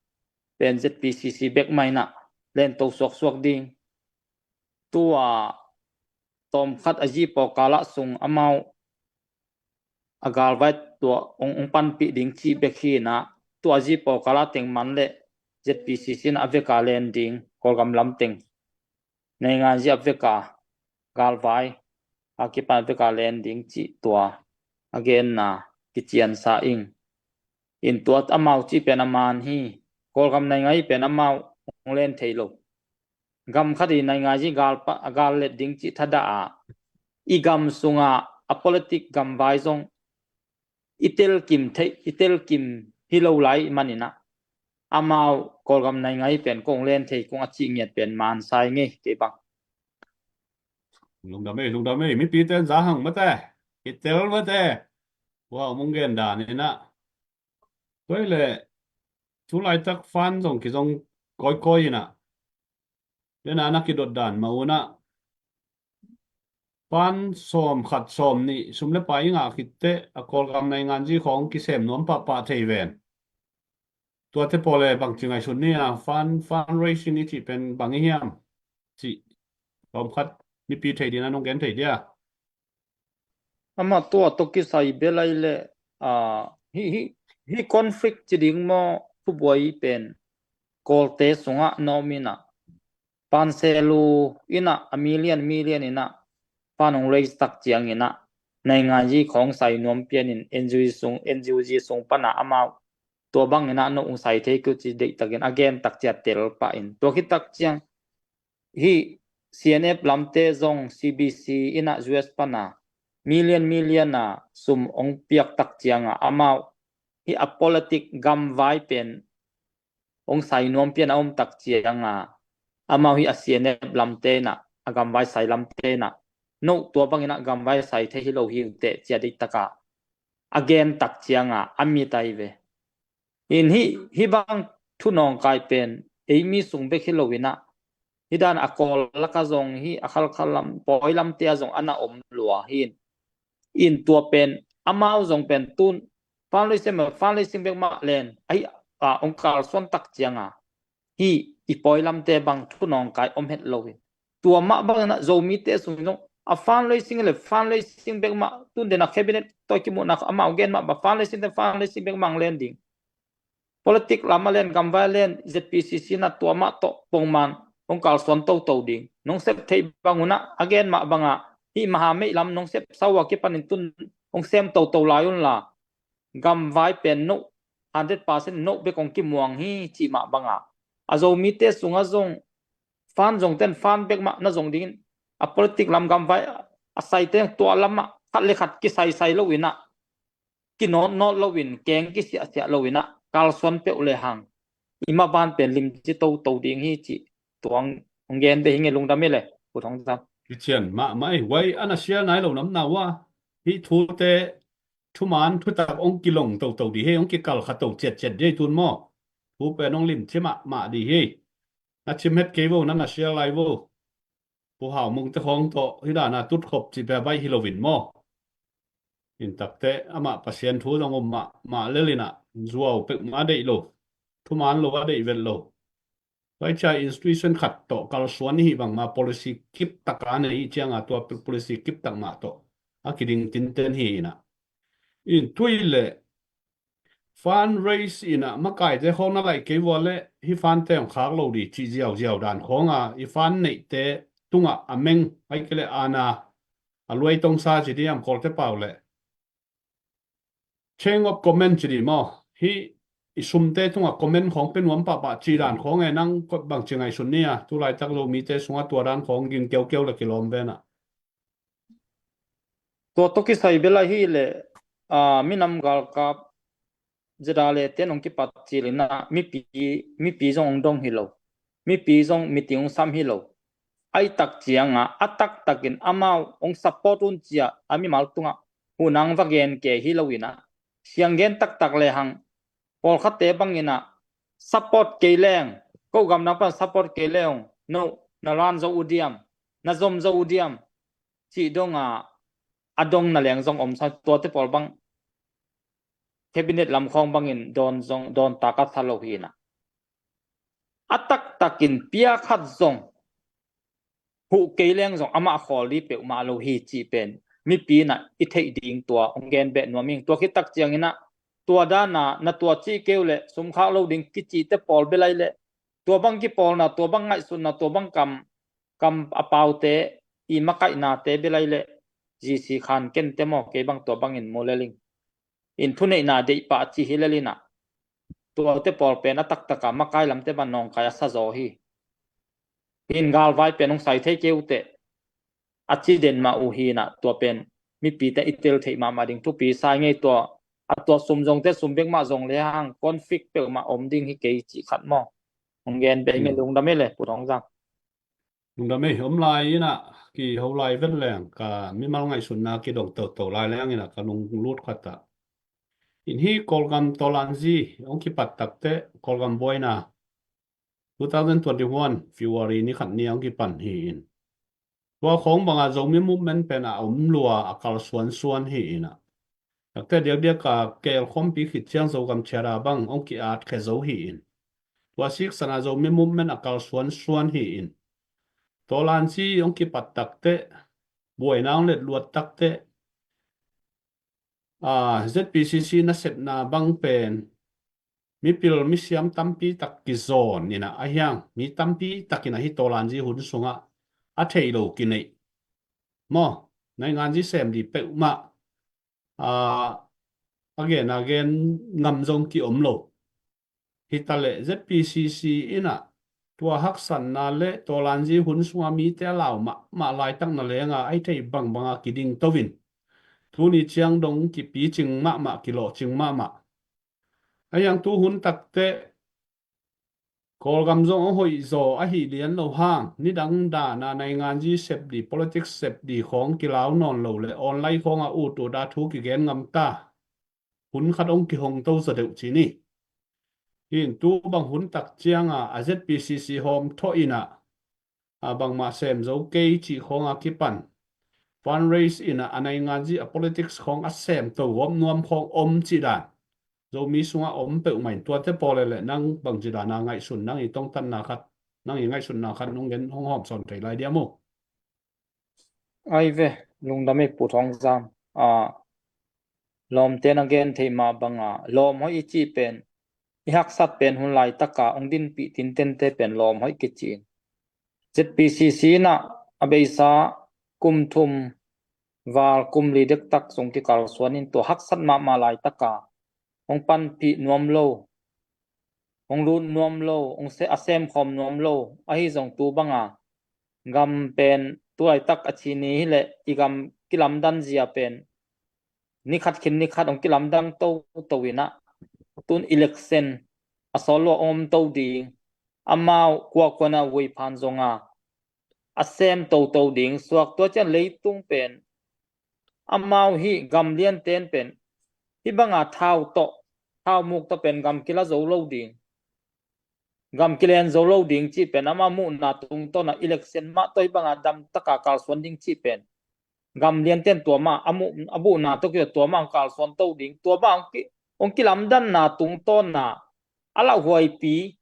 pen Z P C C bek mah inah len to suaksuak ding. Tua tawmkhat a zi pawkalah sung amau a galvai tua ong, ong panpih ding cih bek hinah tua a zi pawkalah teng man le Z P C C inah a veka len ding Kawlgam lam teng. Naingazi a veka galvai a kipan a veka len ding cih tua a genna kiciansa ing. In tua amau cih pen a man hi. Kawlgam naingazi pen amau hong len thei lo. Gam khat i naingazi gal pa, a gal let ding cih thadah a i gam sunga a politic gamvai zong i telkim thei, i telkim hi lo lai maninah amau Kawlgam naingazi pen kong len thei kong a cih ngiat pen mansai ngei kei bang. Lungdam ei, lungdam ei, mipite in za hang mate, i tel mate. Wow, mong gen dan inah tua i le tu laitak fan zong kizong kawikawi inah dena na kidot dan mah unah fan sawm khat sawm nih sum le pai i ngah khitte a Kawlgam nainganzi khawng kisem nuam pahpah thei ven. Tuate pawle bangci ngaihsun ni a fan, fundraising i cih pen bang i hiam cih kawmkhat mipi thei dina nong gen thei dia. Amah tua tawh kisai belai le, ah, hi, hi, hi conflict ci ding maw, thubuai pen Kawlte sungah na om inah panselu inah a million, million inah pan hong raise tak ciang inah nainganzi khawng sai nuam pianin N G O sung, N G O sung pana amau tua bang inah no hong sai thei keu ci deihtakin a gen tak cia tel pah in tua khit tak ciang hi C N F lamte zong C B C inah U S pana million million a sum hong piak tak cianga amau hi a politic gamvai pen hong sai nuam pian a om tak cianga amau hi a C N F lamte inah a gamvai sai lamte inah no tua bangin a gamvai sai thei hi lo hi uh teh cia deih taka a gen tak cianga a mit ai ve. In hi, hi bang thu nawngkai pen ei mi sung bek hi lo inah hi dan a Kawl laka zong hi a Khalkha lam, Pawi lamte a zong ana om lua hi in. In tua pen amau zong pen tun fundraising, fundraising bek mah len ahi a ong kalsuan tak cianga hi i Pawi lamte bang thu nawngkai om het lo hi. Tua mah bang inah Zomite sung zong a fundraising le fundraising bek mah tun dena cabinet tawh kimuhna amau gen mah ba fundraising te fundraising bek mah len ding. Politic lam a len gamvai a len Z P C C na tua mah tawh pongman hong kalsuan toto ding. Nong sep theih bang unah a gen mah banga hi maha meih lam nong sep sau a kipanin tun hong sem toto lai unla gamvai pen no hundred percent no bek hong kimuang hi cih mah banga a Zomite sungah zong fan zong ten fan bek mah na zong dingin a politic lam gamvai a saite tua lamah khat le khat kisaisai lo inah kinawtnawt loin keng kisiahsiah lo inah kalsuan peuh le hang i mah ban pen limci toto ding hi cih tuang hong gen ve hi nge lungdam i le Pu Thawngzam. Kician mahmah ei, huai a na sial nai lo namna uh a hih thute thuman thutak hong kilong toto dih hi, hong kikalkha to ciatciat dih hi tun maw. Thu pen hong limci mahmah dih hi. Na cim het kei vo, na na sial lai vo. Pu Hau Mung te khawng tawh hi dana tutkhop cih pia baih hi loin maw. In takte amah Pasian thu zong om mah, mah lel inah zuau pek mah a deih lo. Thuman lo a deih vet lo. Pai cia institution khat tawh kalsuan i hih bangma policy kip taka nei i cianga tua policy kip tak mah tawh a kiding tinten hi inah. In tui le Fundraise in a makaite khawng na laih kei vua leh hih fund te hong khak lo ding cih ziauziau dan khawng a, i fund neihte tungah a meng, ahih kei leh ana, a luai tongsa ci ding hiam Kawlte pau leh, chain of command ci ding maw? Hih i sumte tungah command khawng pia nuam pahpah cih dan khawng e, nang bangci ngaihsun ni a, tu laitak Zomite sungah tua dan khawng ging keukeu leh kilawm ve na. Tua tawh kisai bel ahi leh, aa, minam galkap ZRA te nong kipat cil in a mipi, mipi zong hong dong hi lo. Mipi zong meeting hong sam hi lo. Ahih tak ciangin a taktakin amau hong support un ci a, a mimal tungah huhna hong va gen kei hi lo in a, siang gen taktak lehang pawlkhatte bangin a support kei leng, ko gamdang pan support kei leng, no, na ran zo uh diam, na zom zo uh diam, cih dong a, a dong na leng zong om sa, tuate pawl bang cabinet lam khawng bangin dawn zong, dawn tak a sa lo hi na. A taktakin pia khat zong huh kei leng zong amah khawl ding peuhmah lo hi cih pen mipi in a i theih ding tua hong gen beh nuam ing. Tua khit tak ciangin a, tua dan a na tua cih kei uh leh sum khak lo ding kicihte pawl bel ahi leh, tua bang kipawlna, tua bang ngaihsutna, tua bang kam, kam a paute, i makaihnate bel ahi leh, GC Khan Kente maw, kei bang tua bangin mu lel ing. In thuneihna deih pah ci hi lel in a, tuate pawl pen a taktak a makai lamte bang nawngkai a sa zaw hi. In galvai pen hong sai thei kei uh teh, a ci den mah uh hi na, tua pen mipite i tel theih mahmah ding thupi sa ing ei. Tua, a tua sum zongte sum bek mah zong lehang conflict peuhmah om ding hi kei cih khat maw? Hong gen beh ing ei. Hmm. Lungdam ei le Pu Thawng Zam. Lungdam ei, om lai in a, kiho lai vet leng ka mimal ngaihsutna kidong toto lai leng in a ka lunglut khat ah. In hih Kawlgam tawlanzi hong kipat tak teh, Kawlgam buaina two thousand twenty-one February ni khat ni hong kipan hi in. Tua khawng bang a Zomi movement pen a om lua a kalsuansuan hi in a. Takte diakdiak a keel khawmpi khit ciang Zogam Charter bang hong ki-at khia zo hi in. Tua siksan a Zomi movement a kalsuansuan hi in. Tawlanzi hong kipat tak teh, buaina hong let luat tak teh, aa, ZPCC nasepna bang pen mipil misiam tampi tak kizawn in a, ahi hang mi tampi tak in a hih tawlanzi hun sungah a theih loh kineih maw, nainganzi sem ding peuhmah, aa, a gen a gen ngam zong kiom lo. Hi ta leh ZPCC in a tua haksatna le tawlanzi hun sungah mite a lau mahmah laitak na leng a, a hih theih bangbang a kiding to in, tuni ciang dong kipicing mahmah, kilawhcing mahmah. Ahi hang tu hun tak teh Kawlgam zong a hoih zaw ahih lian lo hang, nidang dan a nainganzi sep ding, politics sep ding khawng kilau nawn lo leh online khawng a ut ut a thu kigen ngam ta. Hun khat hong kihong to zaw deuh ci ni. Hi in tu bang hun tak ciang a, a ZPCC hawmthawh in a, a bangmah sem zo kei cih khawng a kipan, fundraise in a, a nainganzi a politics khawng a sem to gawp nuam khawng om cih dan Zomi sungah om peuhmah in, tuate pawl leh nang bangci dan a ngaihsun, nang i tongtatna khat, nang i ngaihsutna khat hong gen, hong hawm sawn thei lai diam uh? Ai ve, lungdam ei Pu Thawng Zam. A, lawmte na gen thei mah bang a, lawm hoih i cih pen, i haksat pen hun laitak a hong dinpih tintente pen lawm hoih kici in. ZPCC in a, a beisa kum thum val kum li dektak sung kikalsuan in, tua haksat mahmah laitak a hong panpih nuam lo, hong lut nuam lo, hong se-, a semkhawm nuam lo, ahi zong tu bang a gam pen tu laitak a ci ni hi leh i gam kilamdan zia pen ni khat khin ni khat hong kilamdang toto in a, tun election a sawt lua hong om to ding, amau kuakuan a vuiphan zong a, a sem toto ding suak. Tua ciang leitung pen, amau hih gam lianten pen, hih bang a thau tawh, thau muk tawh pen gam kila zo lo ding, gam kilen zo lo ding cih pen, amau muhna tungtawn a election mah tawh hih bang a damtak a kalsuan ding cih pen, gam lianten tua mah a muh, a muhna tawh kizui tua mah hong kalsuan to ding, tua mah hong ki, hong kilamdanna tungtawn a, a lauhuaipi,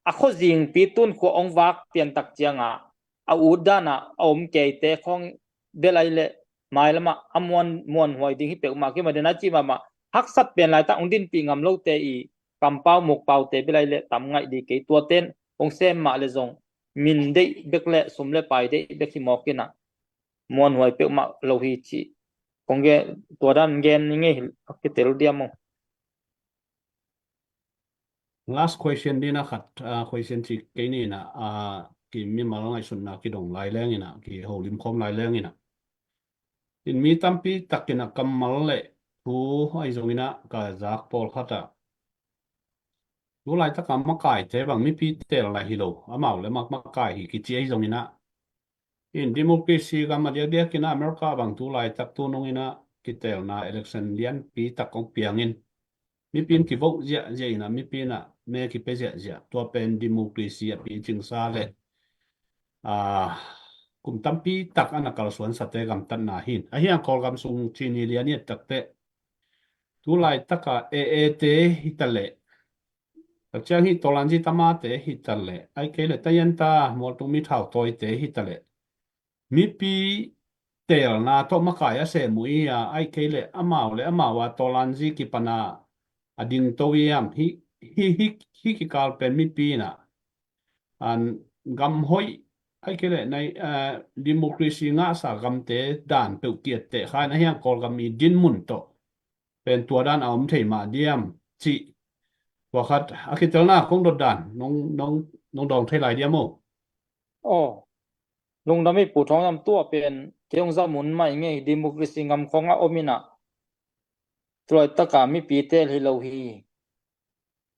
a khuazingpi, tun khua hong vak pian tak ciang a, a utdan a a om keite khawng bel ahi leh mailam ah a muan, muanhuai ding hi peuhmah, kima den a cih mahmah, haksat pen laitak hong dinpih ngam lote i kampau mukpaute bia lai le tam ngaih dih kei, tuaten hong sem mah le zong min deih bek le sum le pai deih bek hi mawk inah muanhuai peuhmah lo hi cih kong gen, tua dan gen ni ngei hi. A kitel diam aw. Last question dina khat, ah, question ci kei ni inah, ah, ki mimal ngaihsutna kidong lai leng inah, kiholim khawm lai leng inah. In mi tampi takin a kammal le thu ahi zong inah ka zak pawlkhat ah tu laitaka makaite bang mipi tel lai hi lo, amau le mak makai hi kici ahi zong inah. In democracy gam a diakdiak inah America bang tu laitak tu nung inah kitelna election lianpi tak kong piangin mipi in kivoh ziahziah inah, mipi inah me kipia ziahziah, tua pen democracy a picingsa le, ah, kum tampi tak ana kalsuansate gamtatna hi. Ahi hang Kawlgam sung cini lian i et takteh tu laitaka A A te hi ta leh, tak ciang hi Tawlanzi Tamate hi ta leh, ai kei le Tayenta Mualtung Mithau Tawite hi ta leh, mipi telna tawh makai a sem uh i a, ai kei le amau le amau a Tawlanzi kipana a dingto i am hi, hi, hi, hi kikal pen mipi inah an gam hoih, ai kei le nai, eh, democracy ngahsa gamte dan peuh kiatteh kha in ahi hang Kawlgam i dinmun tawh pen tua dan a om thei mah diam cih tua khat a kitelna kong dot dan nong, nong, nong dawng thei lai diam aw. Aw, lungdam i Pu Thawng Zam, tua pen kei hong zam hun mah i ngei, democracy gam khawng a om inah tu laitaka mipi tel hi lo hi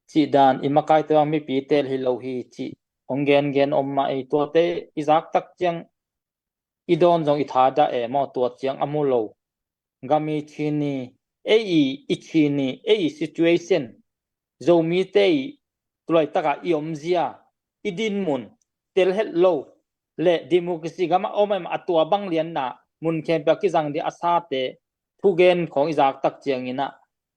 cih dan, i makaite bang mipi tel hi lo hi cih hong gengen om mah ei, tuate i zak tak ciang i dawn zong i thadah e maw, tua ciang a mu lo. Gam i cini, ei i, i cini, ei i situation, Zomite i tu laitaka i omzia, i dinmun tel het lo le democracy gam a om em a tua bang lianna mun khempeuh a kizang ding a sate thugen khawng i zak tak ciang inah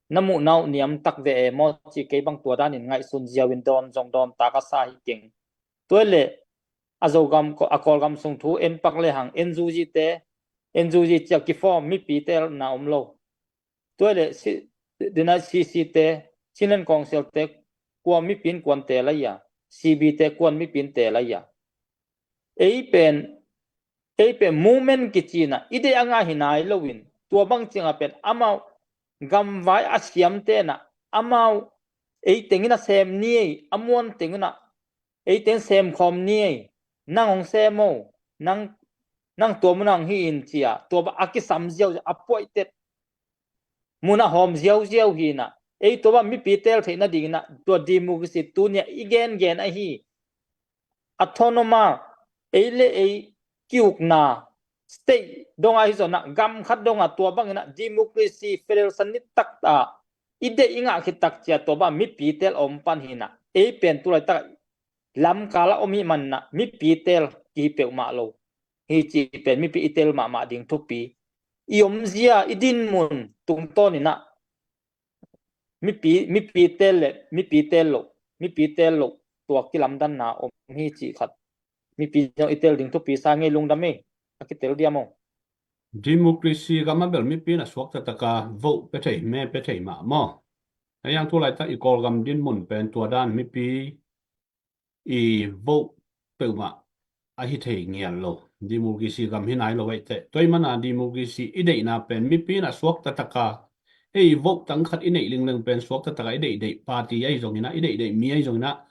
na muhna uh niam tak ve e maw cih kei bang tua danin ngaihsun ziau in dawn zong dawn tak a sa hi keng. Tua le a Zogam, a Kawlgam sung thu en pak le hang N U G te, N U G ciah kiform mipi telna om lo. Tua le si, dina C C te, Chinland Council te, kua mipi in kuan tel a ia, C B te kuan mipi in tel a ia. Ei pen, ei pen movement kici inah i deih a ngah hi nai lo in, tua bang ciang a pen amau gamvai a siam tenah amau ei teng inah sem ni ei, a muan teng inah ei teng sem khawm ni ei, nang hong sem aw, nang, nang tua mun ah hong hi in cia, tua bang a kisam ziau, a puaitet mun ah hawm ziauziau hi inah, ei tua bang mipi tel theih nading inah tua democracy tuni a i gengen ahi, autonomous, ei le ei kiukna state dong ah hi zong inah, gam khat dong ah tua bang inah democracy federation nitak ah i deih i ngah khit tak cia tua bang mipi tel om pan hi inah, ei pen tu laitak lamkal a om hi man inah mipi tel kihi peuhmah lo. Hi cih pen mipi i tel mahmah ding thupi. I omzia, i dinmun tungtawn inah mipi, mipi tel le mipi tel lo, mipi tel lo tua kilamdanna om hi cih khat. Mipi zong i tel ding thupi sa ngei, lungdam ei. A kitel diam aw. Democracy gam a bel mipi in a suakta taka vote pia thei, me pia thei mah maw. Ahi hang tu laitak i Kawlgam dinmun pen tua dan mipi i vote peuhmah a hi thei ngial lo. Democracy gam hi nai lo ei teh. Tua ahih mana democracy i deihna pen mipi in a suakta taka ei vote tang khat i neih lingleng pen suakta taka i deihdeih party ahi zong inah, i deihdeih mi ahi zong inah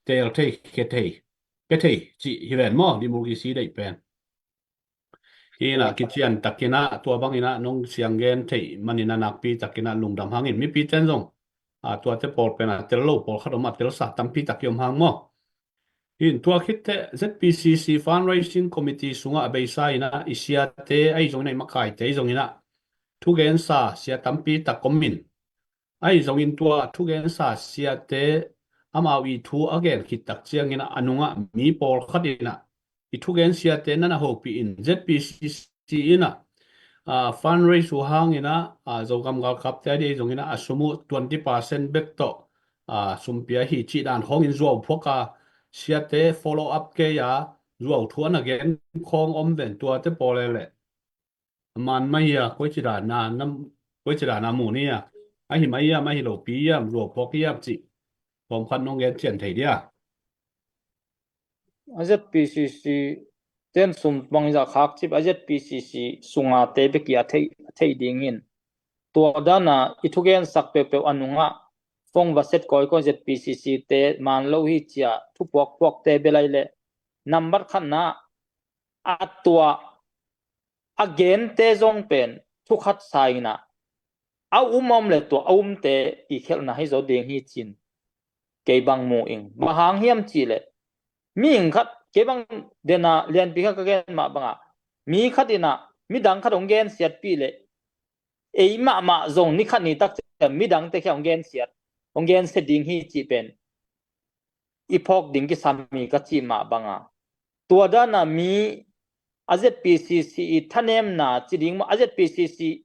tel thei, khia thei, pia thei cih hi ven maw, democracy i deih pen. Hi inah kician tak inah tua bang inah nong siang gen theih man inah nakpi tak inah lungdam hangin, mipi ten zong, a, tuate pawl pen a tel lo pawlkhat om a, telsa tampi tak i om hang maw. Hi in tua khit teh Z P C C Fundraising Committee sungah a beisa inah i siate ahi zong inah, i makaite ahi zong inah thugensa sia tampi tak om in, ahi zongin tua thugensa siate amau i thu a gen khit tak ciangin a nungah mi pawlkhat inah i thugen siate nan a hopih in Z P C C inah, ah, fundraise uh hang inah, ah, Zogam galkapte a dih ahi zongin a sum uh twenty percent bek tawh, ah, sumpia hi cih dan khawngin zuau phuak a, siate follow up kei a, zuau thu a na gen khawng om ven, tuate pawl e leh. A man mah hi a, koici dan a, nam, koici dan a mu ni a. Ahi mah hiam, ahi lopi hiam, zuau phawk hiam cih tawmkhat nong gen cian thei dia? A ZPCC ten sum bang zah khak cip a ZPCC sunga te bek i a thei, a thei ding in. Tua dana i thugensak peuhpeuh a nungah fong va set kawikawi ZPCC te man lo hi cia thu puakpuak te belai le nambat khatna a tua a gente zong pen thukhat sa inah a um om le tua a umte i khelhna hi zo ding hi cin kei bang mu ing. Bang hang hiam cih leh mi ing khat kei bang dena lianpi khat ka gen mah bangah mi khat inah midang khat hong gensiatpih leh ei mahmah zong ni khat ni tak ciang midangte khia hong gensiat hong gensia ding hi cih pen i phawk ding kisam hi ka cih mah banga. Tua dana mi a ZPCC i thanemna ci ding maw, a ZPCC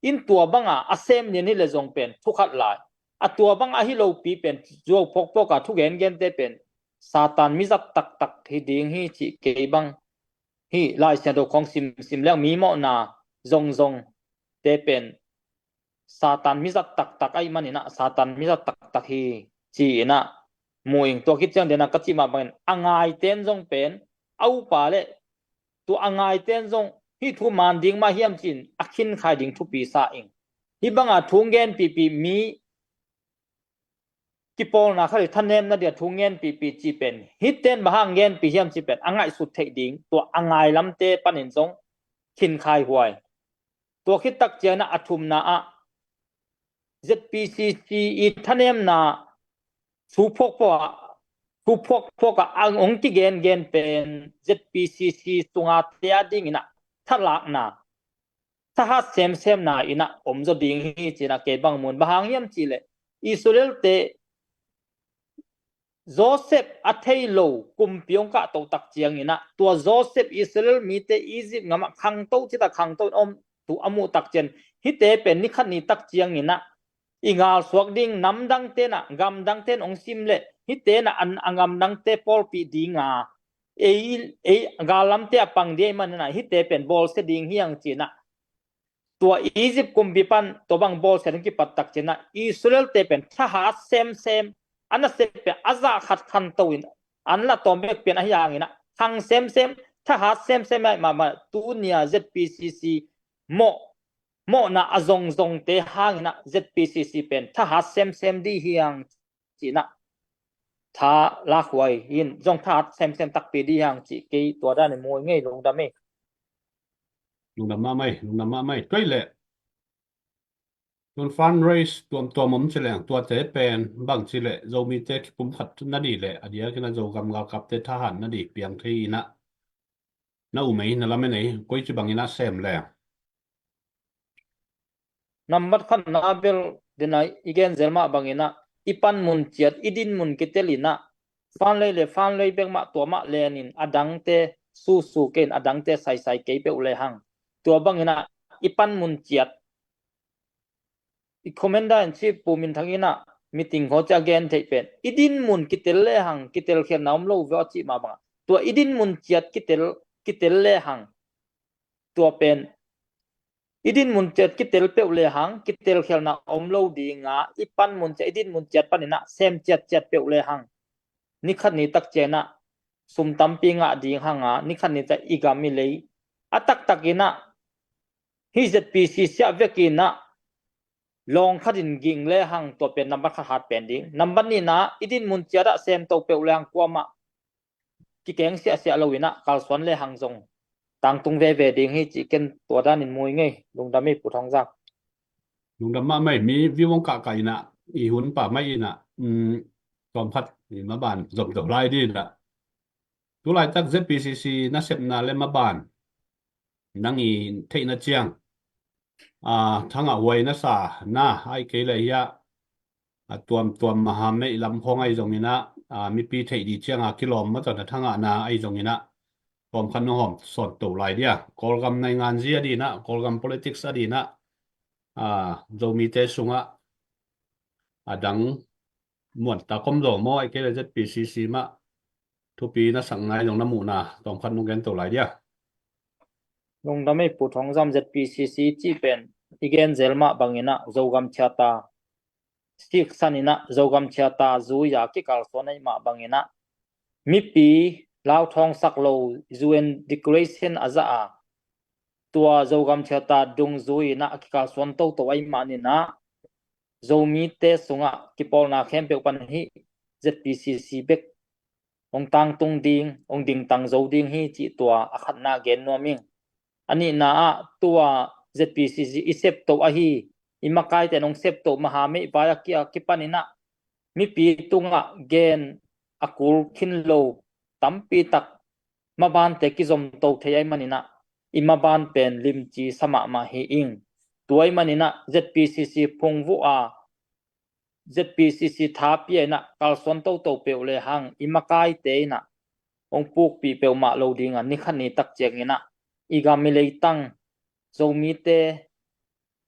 in tua banga a sem lian hi le zong pen thukhat lai. A tua bang ahi lopi pen zuau phawkphawk a thugen gente pen Satan mizat taktak hi ding hi cih kei bang hi. Lai Siangtho khawng simsim leng mi mawhna zongzong te pen Satan mizat taktak ahih maninah Satan mizat taktak hi ci inah mu ing. Tua khit ciang denah ka cih mah bangin a ngaiten zong pen a upa le tua a ngaiten zong hih thu man ding mah hiam cin a khinkhai ding thupi sa ing. Hih banga thu ngenpipi mi kipawlna khat i thanemna dia thu ngenpipi cih pen hih ten bang hang ngenpi hiam cih pen a ngaihsut theih ding tua a ngailamte panin zong khinkhai huai. Tua khit tak ciangin a thumna ah ZPCC i thanemna thu phuakphuak ah thu phuakphuak ah ang hong kigengen pen ZPCC sunga te a dingin a thalakna thahat semsemna inah om zaw ding hi cinah kei bang mun. Bang hang hiam cih leh Israel te Joseph a thei lo kumpi hong kahto tak cianginah tua Joseph Israel mite Egypt ngamah khangto cita khangto in om tu a muh tak cian hihte pen ni khat ni tak cianginah i ngalsuak ding namdang tenah gamdang ten hong sim leh hihte na an a gamdangte pawlpih dinga ei ei gallamte a pang dia i manina hihte pen bawlsia ding hiang cinah tua Egypt kumpi pan tua bang bawlsia ding kipat tak cinah Israel te pen thahat semsem a nasep pen a zah khat khanto in an la tawm bek pian ahi hanginah khang semsem thahat semsem ai mahmah tunia ZPCC mawh mawhna a zongzongte hanginah ZPCC pen thahat semsem dih hiang cinah tha lakhuai in zong thahat semsem takpi dih hiang cih kei tua danin mu ing ei. Lungdam ei. Lungdam mahmah ei, lungdam mahmah ei. Tuai leh tun fundraise tuamtuam om cileng tuate pen bang cileh Zomite kipumkhat nadih leh a diakinah Zogam galkapte thahat nadih piang thei inah na um ei, na lamen ei, koici banginah sem leng? Nambat khatna bel dena i genzel mah banginah i panmun ciat i dinmun kitel inah fanlei le fanlei bek mah tua mah lenin a dangte susu kei in a dangte saisai kei peuh lehang tua banginah i panmun ciat i commander in chief Pu Min Thang inah meeting haw ci a gen theih pen i dinmun kitel lehang kitel khialna om lo veu a cih mah bangah tua i dinmun ciat kitel kitel lehang tua pen i dinmun ciat kitel peuh lehang kitel khialna om lo dinga i panmun ciat i dinmun ciat paninah sem ciatciat peuh lehang ni khat ni tak cianah sum tampi ngah ding hanga ni khat ni ciat i gam i lei a taktakinah hih ZPCC ah vekinah lawng khatin ging lehang tua pen nambat khat hat pen ding. Nambat nihna i dinmun ciatah semto peuh lehang kuamah kikeng siahsiah loinah kalsuan lehang zong tangtung veve ding hi cih ken tua danin mu ing ei. Lungdam ei Pu Thawng Zam. Lungdam mahmah ei. Mi viewing kahkah inah i hun pa mai inah tawmkhat i maban zomto lai dinah tulaitak ZPCC nasepna le maban nang i theihna ciang a thangah huai na sa na ai kei le hiah a tuamtuam mahameih lam khawng ahi zonginah a mipi theih dih cianga kilawm matawn a thangahna ahi zonginah tawmkhat nong hawm sawnto lai dia. Kawlgam nainganzi a dinah Kawlgam politics a dinah a Zomite sungah a dang muantak om zaw maw ai kei le ZPCC mah thupi na sak ngai zong na muhna tawmkhat nong gento lai dia. Lungdam ei Pu Thawng Zam. ZPCC cih pen i genzel mah banginah Zogam thiata siksan inah Zogam Charter zui-a kikalsuan ahih mah bang inah mipi lauthawngsak lo U N declaration a za a tua Zogam Charter dungzui inah a kikalsuan toto ahih manin ah Zomite sungah kipawlna khempeuh pan hih Z P C C bek hong tangtung ding, hong dingtang zo ding hi cih tua a khatna gen nuam ing. A nihna ah tua Z P C C i septo ahi, i makaite in hong septo maha meih vai a kia kipan inah mipi tungah gen a kul khin lo tampi tak mabante kizomto thei ahih manin ah i maban pen limci sa mahmah hi ing. Tua ahih manin ah Z P C C phungvuh a Z P C C tha pia inah kalsuan toto peuh le hang i makaite inah hong pukpih peuhmah lo ding a ni khat ni tak ciang inah i gam i leitang Zomite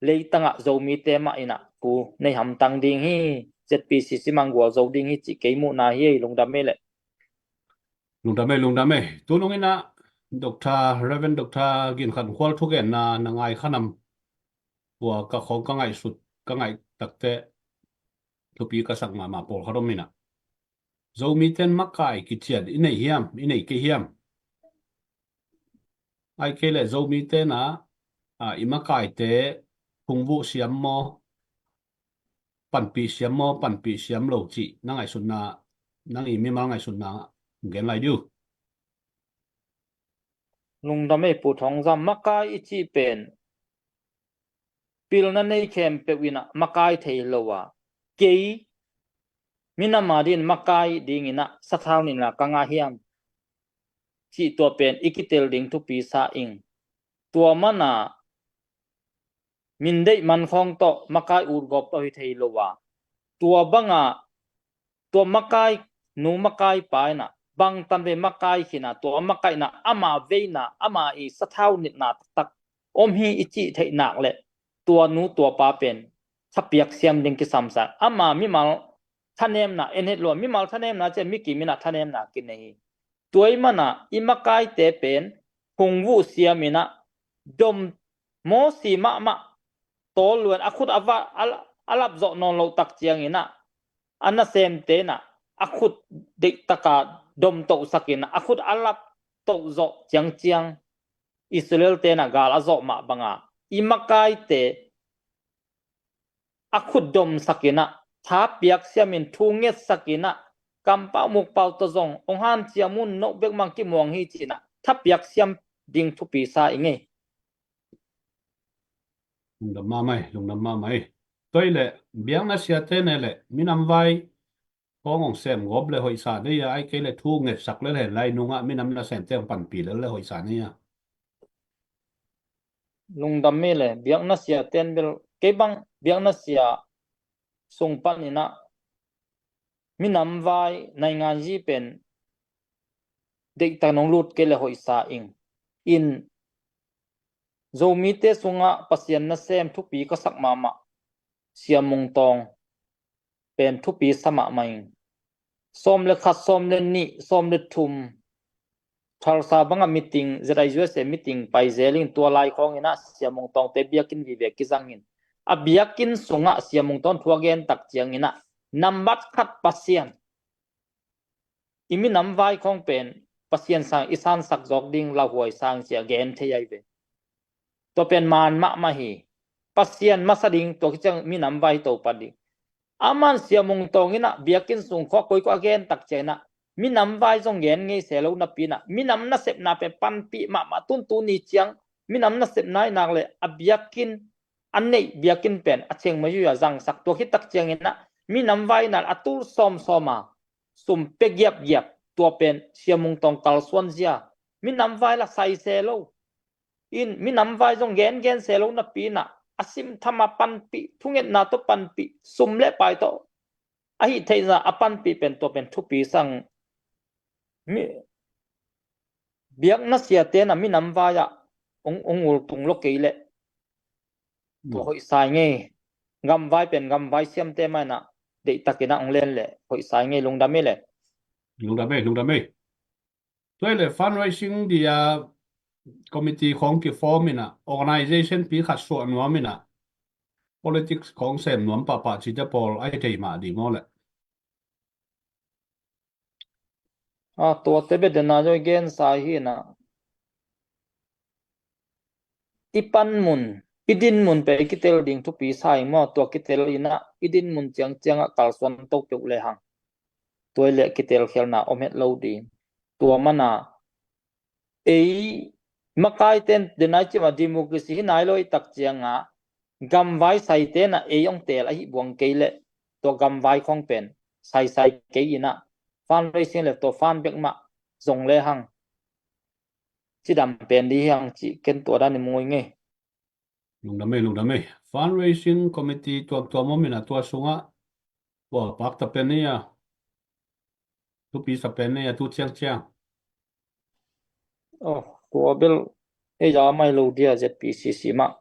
leitangah Zomite mah inah thu nei hamtang ding hi. Z P C C manggual zo ding hi cih kei muhna hi ei. Lungdam ei leh. Lungdam ei, lungdam ei. Tunung inah Doctor, Reverend Doctor Gin Khan Khual thugenna na ngai kha nam? Tua ka khawng ka ngaihsut, ka ngaih takte thupi ka sak mahmah pawlkhat om inah Zomite in makai kician i nei hiam, i nei kei hiam? Ahih kei leh Zomite inah a, i makaite phungvuh siam maw, panpih siam maw, panpih siam lo cih na ngaihsutna, nang i mimal ngaihsutna gen lai diu. Lungdam ei Pu Thawng Zam. Makai i cih pen pilna nei khempeuh inah makai thei lo a, kei minam a dingin makai ding inah sathau nihna ka ngah hiam cih tua pen i kitel ding thupi sa ing. Tua mana min deih man khawng tawh makai utgawp tawh hi thei lo a, tua banga tua makai nu makai pa inah bangtan vei makai khin a, tua makaihna ama veina ama i sathau nitna taktak om hi i cih theih nak leh tua nu tua pa pen thapiak siam ding kisamsak. Ama mimal thanemna en het lo a, mimal thanemna ciah mikim inah thanemna kinei hi. Tua ahih mana i makaite pen phungvuh siam inah dom mawsi mahmah tawl lua in a khut a va a, a lap zawh nawn loh tak ciang inah a nasemte inah a khut deihtaka dom tohsak inah a khut a lap toh zawh ciangciang Israel-te inah gal a zawh mah banga i makaite a khut domsak inah thapiak siamin thu ngetsak inah kampau mukpau tawh zong hong hanciam un, no bek mang kimuang hi ci inah thapiak siam ding thupi sa ing ei. Lungdam mahmah ei, lungdam mahmah ei. Tua ahih leh biakna siate ne leh minam vai khawng hong sem gawp le hoihsa nei a, ahih kei leh thu ngetsak lel hen lai nungah minam nasemte hong panpih lel le hoihsa nei a? Lungdam ei leh, biakna siate in bel kei bang biakna sia sung pan inah minam vai naingan zi pen deihtak nong lut kei leh hoihsa ing. In Zomite sungah Pasian nasem thupi ka sak mahmah Sia Mung Tawng pen thupi sa mahmah ing. Sawm le khat, sawm le nih, sawm le thum Tulsa bangah meeting, Z I U S A meeting pai zel in tua lai khawng inah Sia Mung Tawngte biakinn vive kizang in a biakinn sungah Sia Mung Tawng thu a gen tak ciang inah nambat khat Pasian. I minam vai khawng pen Pasian sang i sansak zawk ding lauhuai sang cia gen thei ahi ve. Tua pen maan mahmah hi. Pasian masa ding, tua kiciang minam vai Topa ding. Aman Sia Mung Tawng inah biakinn sung khawng koikoi a gen tak ciang inah minam vai zong gen ngei se lo napi inah minam nasepna pen panpih mahmah, tun tuni ciang minam nasepna i nak leh a biakinn a neih biakinn pen a ciang mayuya zangsak, tua khit tak ciang inah minam vai inah a tul sawmsawm a sum pia giapgiap, tua pen Sia Mung Tawng kalsuan zia. Minam vai la sai se lo in minam vai zong gengen se lo napi inah a simtham a panpih, thungetna tawh panpih, sum le pai tawh a hih theihna a panpih pen tua pen thupi sang. Mi biakna siate inah minam vai ah ung, ung ultung lo kei leh tua hoihsa ing ei. Gamvai pen gamvai siamte mah inah deihtak inah ung len leh hoihsa ing ei. Lungdam ei leh. Lungdam ei, lungdam ei. Tua ahih leh fundraising dia committee khawng kiform inah, organization pi khat suah nuam inah politics khawng sem nuam pahpah cite pawl a hi thei mah ding aw leh. A, tuate bia dena zong i gensa hi na. I pan mun, i din mun pia i kitel ding thupi sa hi maw, tua kitel ina, i din mun ciangciang ah kalsuan to peuh le hang. Tua i le kitel khialna om het lo ding. Tua mana, ei, makaiten denai cima democracy hi nai lo i tak cianga, gamvai saite na ei ong tel ahi buang kei le, tua gamvai khong pen, saisai kei ina, fundraising le tua fund bek mah, zong le hang. Cidam pen di hiang ci ken tua dan i mui ngei. Lungdam ei, lungdam ei. Fundraising committee tuamtuam om ina tua sungah. Tua pakta pen nei a. Thupi sa pen nei a tu ciangciang. Oh, tua bel ei a mai lo dia Z P C C mah.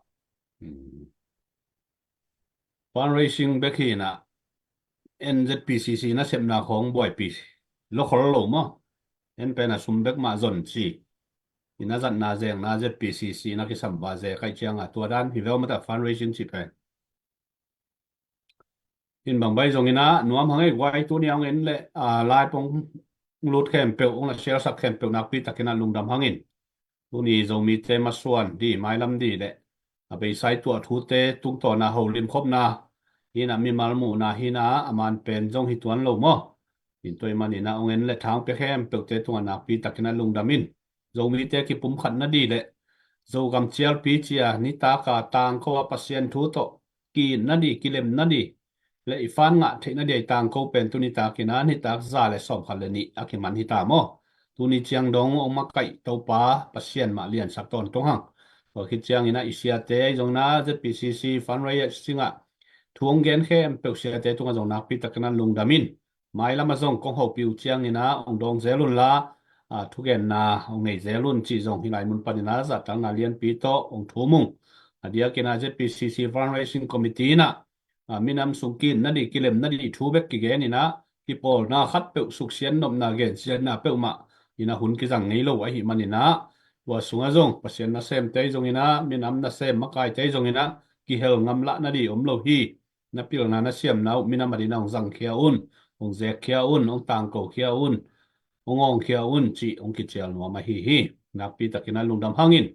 Hmm. Fundraising bek hi ina. En Z P C C na sepna khong buaipi. Lo khol lo maw. En pen a sum bek mah zon ci. Ina zatna zengna Z P C C na kisam ba ze kai cianga tua dan hi veu mata fundraising ci pen. In bang bai zong ina nuam hang ei guai tuni ang en le, a, lai pong lut khempeuh, ong la sialsak khempeuh nakpi takin a lungdam hangin. Tuni Zomite masuan di, mailam di le. A beisai tuah thute, tungtawna holim khopna. Hina mimal muhna hina a man pen zong hi tuan lo maw. In tua i manina ong en le thang pia khempeuhte tungah nakpi takin a lungdam in. Zomite kipumkhatna di le. Zogam cialpi cia, nitaka tangko a Pasian thu tawh. Ki-itna di, kilemna di. Le i fan ngah theihna di a i tangko pen tuni takin a, nitak za le sawmkhat le nih a kiman hi ta maw. Tuni ciang dong ong makaih Topa Pasian mah liansak tawntung hang. Tua khit ciangin a i siate, i zongin a Z P C C fundraising ah. Thu ong gen khempeuh siate tungah zong nakpi takin a lungdam in. Mailam a zong kong hopih uh ciangin a ong dawng zel un la, a, thugenna ong nei zel un cih zong hi lai mun panin a zahtakna lianpi tawh ong thum ung. A diakin a Z P C C fundraising committee in a, a, minam sung ki-itna di, kilemna di thu bek kigen in a, kipawlna khatpeuh suksiat nopna gensiatna peuhmah in a hun kizang ngei lo ahih manin a, tua sungah zong Pasian nasemte zongin a, minam nasem makaite zongin a, kihel ngamlahna di om lo hi. Na pilna na siamna uh minam adin a hong zangkhia un, hong zekkhia un, hong tangkokhia un, hong awngkhia un cih hong kicial nuam ahi hi. Nakpi takin a lungdam hangin.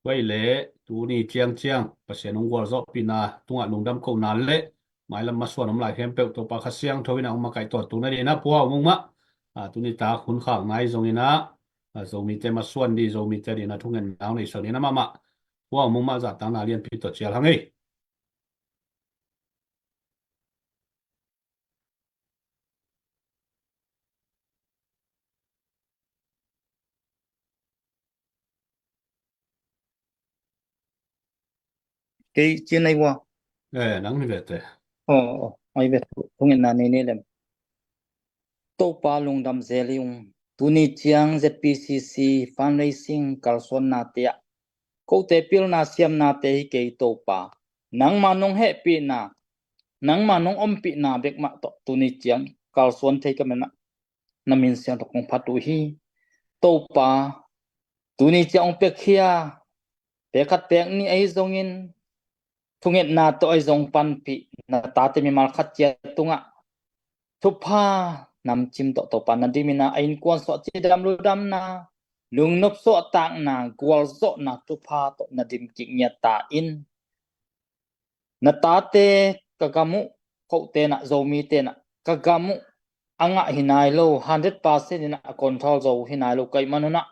Tua i le tuni ciangciang Pasian hong gualzawhpihna tungah lungdam kohna le mailam masuan om lai khempeuh Topa Kha Siangtho in a hong makaih tawntung nadin a Pu Hau Mung mah, a, tuni tak hun khakna i zongin a, a, Zomite masuan di, Zomite din a thungetna hong neisak din a mahmah Pu Hau Mung mah zahtakna lianpi tawh cial hang ei. Kei cin ai wa. Eh, nang ni vete. Oh, oh, ai vet. Thungetna nei ni lem. Topa lungdam zel hi ung. Tuni ciang Z P C C fundraising kalsuanna te ah. Kote pilna siamna te hi kei Topa. Nangma nong hehpihna, nangma nong ompihna bek mah tawh tuni ciang kalsuan thei ka mena. Na min siang tawh kong phat uh hi. Topa, tuni ciang ong pekkhia, pek khat pek nih ahi zongin, thungetna tawh ahi zong panpih, na tate mimal khat ciat tungah, thupha namcim tawh Topa na dimin a, a innkuan suah cidam ludamna, lungnop suahtakna, gualzawhna, thupha tawh na dim kik ngiat ta in. Na tate ka gam uh, kote na, Zomite na, ka gam uh, a ngah hi nai lo, hundred percent in a control zo hi nai lo, ka hih man un a,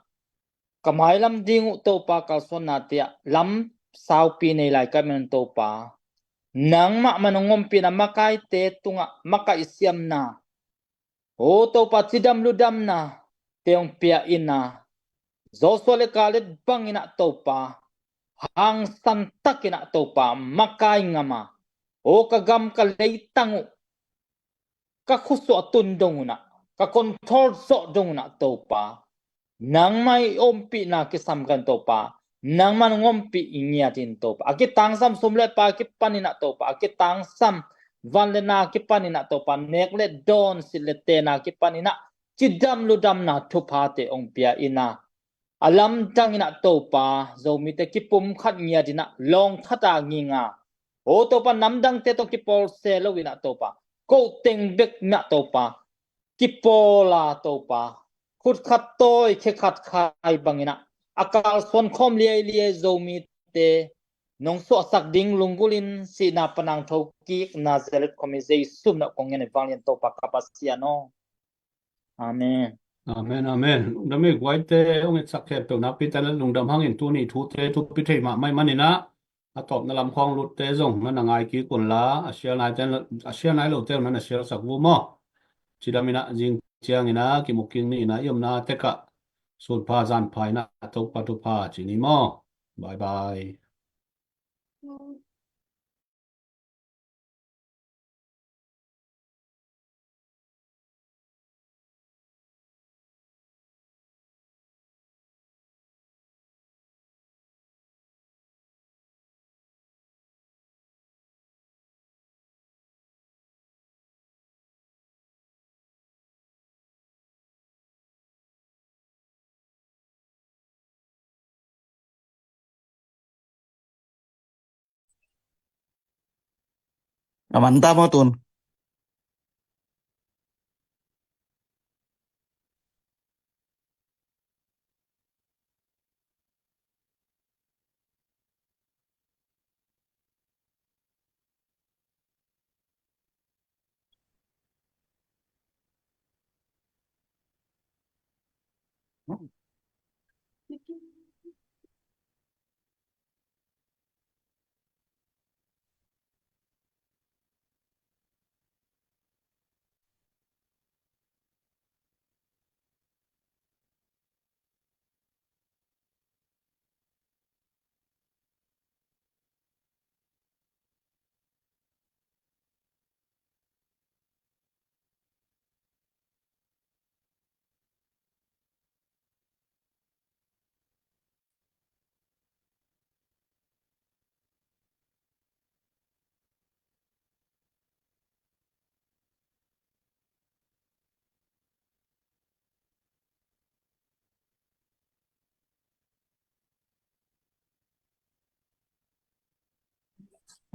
ka mailam ding uh Topa kalsuanna te ah lam saupi nei lai ka hih man un Topa. Nangmah man hong ompihna makaite tungah makaih siamna. O Topa cidam ludamna te hong pia in a. Joshua le Caleb bangin a Topa. Hangsan takin a Topa makai ngam a. O ka gam ka leitang uh. Ka khusuah tun dong un a, ka control zawh dong un a Topa. Nangmah i ompihna kisam kan Topa. Nangmah nong ompih i ngiat in Topa. A kitangsam sum le pai kipanin a Topa. A kitangsam van le na kipanin a Topa. Nek le dawn, silh le tena kipanin a. Cidam ludamna thuphate hong pia in a. A lamdang in a Topa. Zomite kipum khat ngiat in a. Lawng khat a nging a. O Topa, namdangte tawh kipawl se lo in ah Topa, ko teng bek in ah Topa, kipawl a Topa, khut khat tawi khe khat khai bangin ah a kalsuan khawm liailiai Zomite nong suahsak ding lunggulhin sihna pan a hong thokik Nazareth khuami Jesu min ah kong ngen hi, vanglian Topa ka Pasian aw. Amen. Amen, amen. Lungdam ei guaite, hong itsak khempeuh nakpi takin lungdam hangin tuni thute thupi thei mahmah ahih manin ah a tawpna lam khawng lutte zong na na ngai kik unla, a share naite, a share nai lote zong na na share sak un maw. Cidam in ah zing ciangin ah kimu kik ni in ah, i omna tekah sun pha zan pha in ah Topa thupha ci ni maw. Bye bye. A man ta maw tun.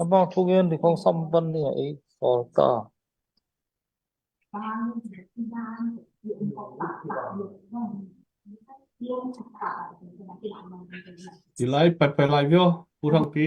Abang thu gen di kong sam ban ni a ei sol ta. Ilai pai pai lai vio, pu thang pi.